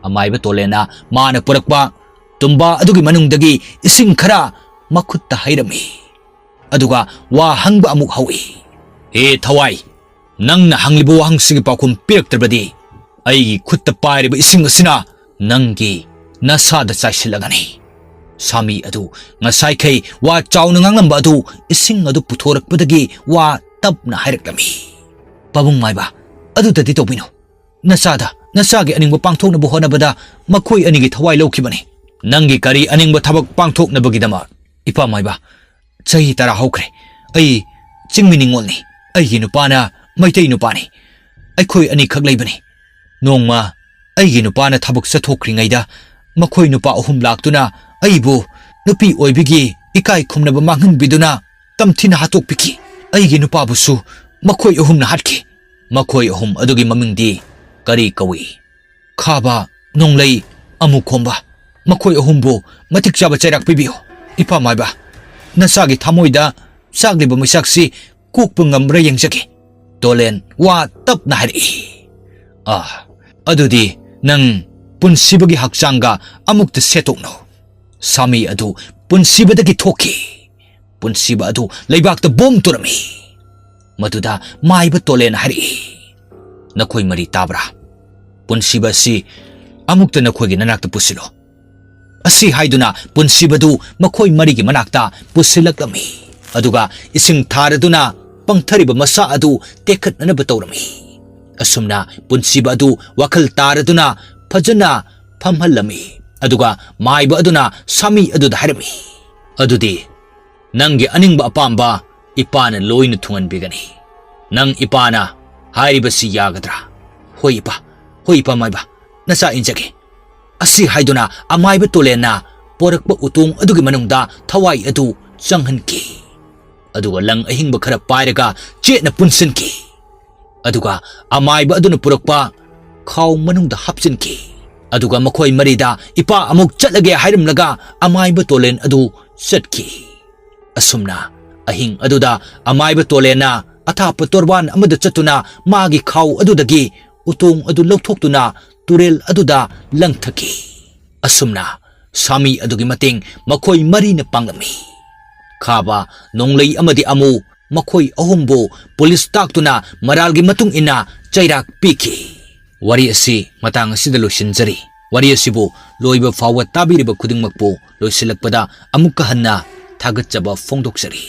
ꯑꯃꯥꯏꯕ ꯇꯣꯂꯦꯟꯅ ꯃꯥꯅ ꯄꯨꯔꯛꯄ ꯇꯨꯝꯕꯥ ꯑꯗꯨꯒꯤ ꯃꯅꯨꯡꯗꯒꯤ ꯏꯁꯤꯡ ꯈꯔ ꯃꯈꯨꯠꯇ ꯍꯩꯔꯝꯃꯤ꯫ ꯑꯗꯨꯒ ꯋꯥ ꯍꯪꯕ ꯑꯃꯨꯛ ꯍꯧꯏ꯫ "ꯍꯦ ꯊꯋꯥꯏ, ꯅꯪꯅ ꯍꯪꯂꯤꯕ ꯋꯥꯍꯪꯁꯤꯒꯤ ꯄꯥꯎꯈꯨꯝ ꯄꯤꯔꯛꯇ꯭ꯔꯕꯗꯤ ꯑꯩꯒꯤ ꯈꯨꯠꯇ ꯄꯥꯏꯔꯤꯕ ꯏꯁꯤꯡ ꯑꯁꯤꯅ ꯅꯪꯒꯤ ꯅꯁꯥꯗ ꯆꯥꯏꯁꯤꯜꯂꯒꯅꯤ꯫" ꯁꯥꯃꯤ ꯑꯗꯨ ꯉꯁꯥꯏꯈꯩ ꯋꯥ ꯆꯥꯎꯅ ꯉꯥꯡꯂꯝꯕ ꯑꯗꯨ ꯏꯁꯤꯡ ꯑꯗꯨ ꯄꯨꯊꯣꯔꯛꯄꯗꯒꯤ ꯋꯥ ꯇꯞꯅ ꯍꯥꯏꯔꯛꯂꯝꯃꯤ꯫ "ꯄꯥꯕꯨꯡ ꯃꯥꯏꯕ, ꯑꯗꯨꯗꯗꯤ ꯇꯧꯕꯤꯅꯨ꯫ ꯅꯆꯥꯗ, ꯅꯆꯥꯒꯤ ꯑꯅꯤꯡꯕ ꯄꯥꯡꯊꯣꯛꯅꯕ ꯍꯣꯠꯅꯕꯗ ꯃꯈꯣꯏ ꯑꯅꯤꯒꯤ ꯊꯋꯥꯏ ꯂꯧꯈꯤꯕꯅꯤ꯫" "ꯅꯪꯒꯤ ꯀꯔꯤ ꯑꯅꯤꯡꯕ ꯊꯕꯛ ꯄꯥꯡꯊꯣꯛꯅꯕꯒꯤꯗꯃꯛ?" "ꯏꯄꯥ ꯃꯥꯏꯕ, ꯆꯍꯤ ꯇꯔꯥ ꯍꯧꯈ꯭ꯔꯦ꯫ ꯑꯩ ꯆꯤꯡꯃꯤ ꯅꯤꯉꯣꯜꯅꯤ꯫ ꯑꯩꯒꯤ ꯅꯨꯄꯥꯅ ꯃꯩꯇꯩ ꯅꯨꯄꯥꯅꯤ꯫ ꯑꯩꯈꯣꯏ ꯑꯅꯤꯈꯛ ꯂꯩꯕꯅꯤ꯫ ꯅꯣꯡꯃ ꯑꯩꯒꯤ ꯅꯨꯄꯥꯅ ꯊꯕꯛ ꯆꯠꯊꯣꯛꯈ꯭ꯔꯤꯉꯩꯗ ꯃꯈꯣꯏ ꯅꯨꯄꯥ ꯑꯍꯨꯝ ꯂꯥꯛꯇꯨꯅ ꯑꯩꯕꯨ ꯅꯨꯄꯤ ꯑꯣꯏꯕꯒꯤ ꯏꯀꯥꯏ ꯈꯨꯝꯅꯕ ꯃꯥꯡꯍꯟꯕꯤꯗꯨꯅ ꯇꯝꯊꯤꯅ ꯍꯥꯠꯇꯣꯛꯄꯤꯈꯤ꯫ ꯑꯩꯒꯤ ꯅꯨꯄꯥꯕꯨꯁꯨ ꯃꯈꯣꯏ ꯑꯍꯨꯝꯅ ꯍꯥꯠꯈꯤ꯫ ꯃꯈꯣꯏ ꯑꯍꯨꯝ ꯑꯗꯨꯒꯤ ꯃꯃꯤꯡꯗꯤ ꯀꯔꯤ ꯀꯧꯏ?" "ꯈꯥꯕ, ꯅꯣꯡꯂꯩ, ꯑꯃꯨ ꯈꯣꯝꯕ, ꯃꯈꯣꯏ ꯑꯍꯨꯝꯕꯨ ꯃꯇꯤꯛ ꯆꯥꯕ ꯆꯩꯔꯥꯛ ꯄꯤꯕꯤꯌꯨ꯫ ꯏꯄꯥ ꯃꯥꯏꯕ, ꯅꯆꯥꯒꯤ ꯊꯃꯣꯏꯗ ꯆꯥꯛꯂꯤꯕ ꯃꯩꯆꯥꯛꯁꯤ ꯀꯣꯛꯄ ꯉꯝꯕ꯭ꯔꯥ ꯌꯦꯡꯖꯒꯦ꯫ ꯇꯣꯂꯦꯟ ꯋꯥ ꯇꯞꯅ ꯍꯥꯏꯔꯛꯏ꯫ "ꯑꯥ, ꯑꯗꯨꯗꯤ ꯅꯪ ꯄꯨꯟꯁꯤꯕꯒꯤ ꯍꯛꯆꯥꯡꯒ ꯑꯃꯨꯛꯇ ꯁꯦꯠꯇꯣꯛꯅꯧ꯫" ꯁꯥꯃꯤ ꯑꯗꯨ ꯄꯨꯟꯁꯤꯕꯗꯒꯤ ꯊꯣꯛꯈꯤ꯫ ꯄꯨꯟꯁꯤꯕ ꯑꯗꯨ ꯂꯩꯕꯥꯛꯇ ꯕꯣꯝ ꯇꯨꯔꯝꯃꯤ꯫ ꯃꯗꯨꯗ ꯃꯥꯏꯕ ꯇꯣꯂꯦꯟ ꯍꯥꯏꯔꯛꯏ, "ꯅꯈꯣꯏ ꯃꯔꯤ ꯇꯥꯕ꯭ꯔꯥ? ꯄꯨꯟꯁꯤꯕ ꯑꯁꯤ ꯑꯃꯨꯛꯇ ꯅꯈꯣꯏꯒꯤ ꯅꯅꯥꯛꯇ ꯄꯨꯁꯤꯜꯂꯨ꯫" ꯑꯁꯤ ꯍꯥꯏꯗꯨꯅ ꯄꯨꯟꯁꯤꯕꯗꯨ ꯃꯈꯣꯏ ꯃꯔꯤꯒꯤ ꯃꯅꯥꯛꯇ ꯄꯨꯁꯤꯜꯂꯛꯂꯝꯃꯤ꯫ ꯑꯗꯨꯒ ꯏꯁꯤꯡ ꯊꯥꯔꯗꯨꯅ ꯄꯪꯊꯔꯤꯕ ꯃꯁꯥ ꯑꯗꯨ ꯇꯦꯛꯈꯠꯅꯅꯕ ꯇꯧꯔꯝꯃꯤ꯫ ꯑꯁꯨꯝꯅ ꯄꯨꯟꯁꯤꯕ ꯑꯗꯨ ꯋꯥꯈꯜ ꯇꯥꯔꯗꯨꯅ ꯐꯖꯅ ꯐꯝꯍꯜꯂꯝꯃꯤ꯫ ꯑꯗꯨꯒ ꯃꯥꯏꯕ ꯑꯗꯨꯅ ꯁꯥꯃꯤ ꯑꯗꯨꯗ ꯍꯥꯏꯔꯝꯃꯤ, "ꯑꯗꯨꯗꯤ ꯅꯪꯒꯤ ꯑꯅꯤꯡꯕ ꯑꯄꯥꯝꯕ ꯏꯄꯥꯅ ꯂꯣꯏꯅ ꯊꯨꯡꯍꯟꯕꯤꯒꯅꯤ꯫ ꯅꯪ ꯏꯄꯥꯅ ꯍꯥꯏꯔꯤꯕꯁꯤ ꯌꯥꯒꯗ꯭ꯔꯥ?" "ꯍꯣꯏ ꯏꯄꯥ, ꯍꯣꯏ ꯏꯄꯥ ꯃꯥꯏꯕ, ꯅꯆꯥ ꯏꯟꯖꯒꯦ꯫" ꯑꯁꯤ ꯍꯥꯏꯗꯨꯅ ꯑꯃꯥꯏꯕ ꯇꯣꯂꯦꯟꯅ ꯄꯣꯔꯛꯄ ꯎꯇꯣꯡ ꯑꯗꯨꯒꯤ ꯃꯅꯨꯡꯗ ꯊꯋꯥꯏ ꯑꯗꯨ ꯆꯪꯍꯟꯈꯤ꯫ ꯑꯗꯨꯒ ꯂꯪ ꯑꯍꯤꯡꯕ ꯈꯔ ꯄꯥꯏꯔꯒ ꯆꯦꯠꯅ ꯄꯨꯟꯁꯤꯟꯈꯤ꯫ ꯑꯗꯨꯒ ꯑꯃꯥꯏꯕ ꯑꯗꯨꯅ ꯄꯨꯔꯛꯄ ꯈꯥꯎ ꯃꯅꯨꯡꯗ ꯍꯥꯞꯆꯤꯟꯈꯤ꯫ ꯑꯗꯨꯒ ꯃꯈꯣꯏ ꯃꯔꯤꯗ ꯏꯄꯥ ꯑꯃꯨꯛ ꯆꯠꯂꯒꯦ ꯍꯥꯏꯔꯝꯂꯒ ꯑꯃꯥꯏꯕ ꯇꯣꯂꯦꯟ ꯑꯗꯨ ꯆꯠꯈꯤ꯫ ꯑꯁꯨꯝꯅ ꯑꯍꯤꯡ ꯑꯗꯨꯗ ꯑꯃꯥꯏꯕ ꯇꯣꯂꯦꯟꯅ ꯑꯊꯥꯞꯄ ꯇꯣꯔꯕꯥꯟ ꯑꯃꯗ ꯆꯠꯇꯨꯅ ꯃꯥꯒꯤ ꯈꯥꯎ ꯑꯗꯨꯗꯒꯤ ꯎꯇꯣꯡ ꯑꯗꯨ ꯂꯧꯊꯣꯛꯇꯨꯅ ꯇꯨꯔꯦꯜ ꯑꯗꯨꯗ ꯂꯪꯊꯈꯤ꯫ ꯑꯁꯨꯝꯅ ꯁꯥꯃꯤ ꯑꯗꯨꯒꯤ ꯃꯇꯦꯡ ꯃꯈꯣꯏ ꯃꯔꯤꯅ ꯄꯥꯡꯂꯝꯃꯤ꯫ ꯈꯥꯕ ꯅꯣꯡꯂꯩ ꯑꯃꯗꯤ ꯑꯃꯨ ꯃꯈꯣꯏ ꯑꯍꯨꯝꯕꯨ ꯄꯨꯂꯤꯁ ꯇꯥꯛꯇꯨꯅ ꯃꯔꯥꯜꯒꯤ ꯃꯇꯨꯡ ꯏꯟꯅ ꯆꯩꯔꯥꯛ ꯄꯤꯈꯤ꯫ ꯋꯥꯔꯤ ꯑꯁꯤ ꯃꯇꯥꯡ ꯑꯁꯤꯗ ꯂꯣꯏꯁꯤꯟꯖꯔꯤ꯫ ꯋꯥꯔꯤ ꯑꯁꯤꯕꯨ ꯂꯣꯏꯕ ꯐꯥꯎꯕ ꯇꯥꯕꯤꯔꯤꯕ ꯈꯨꯗꯤꯡꯃꯛꯄꯨ ꯂꯣꯏꯁꯤꯜꯂꯛꯄꯗ ꯑꯃꯨꯛꯀ ꯍꯟꯅ ꯊꯥꯒꯠꯆꯕ ꯐꯣꯡꯗꯣꯛꯆꯔꯤ꯫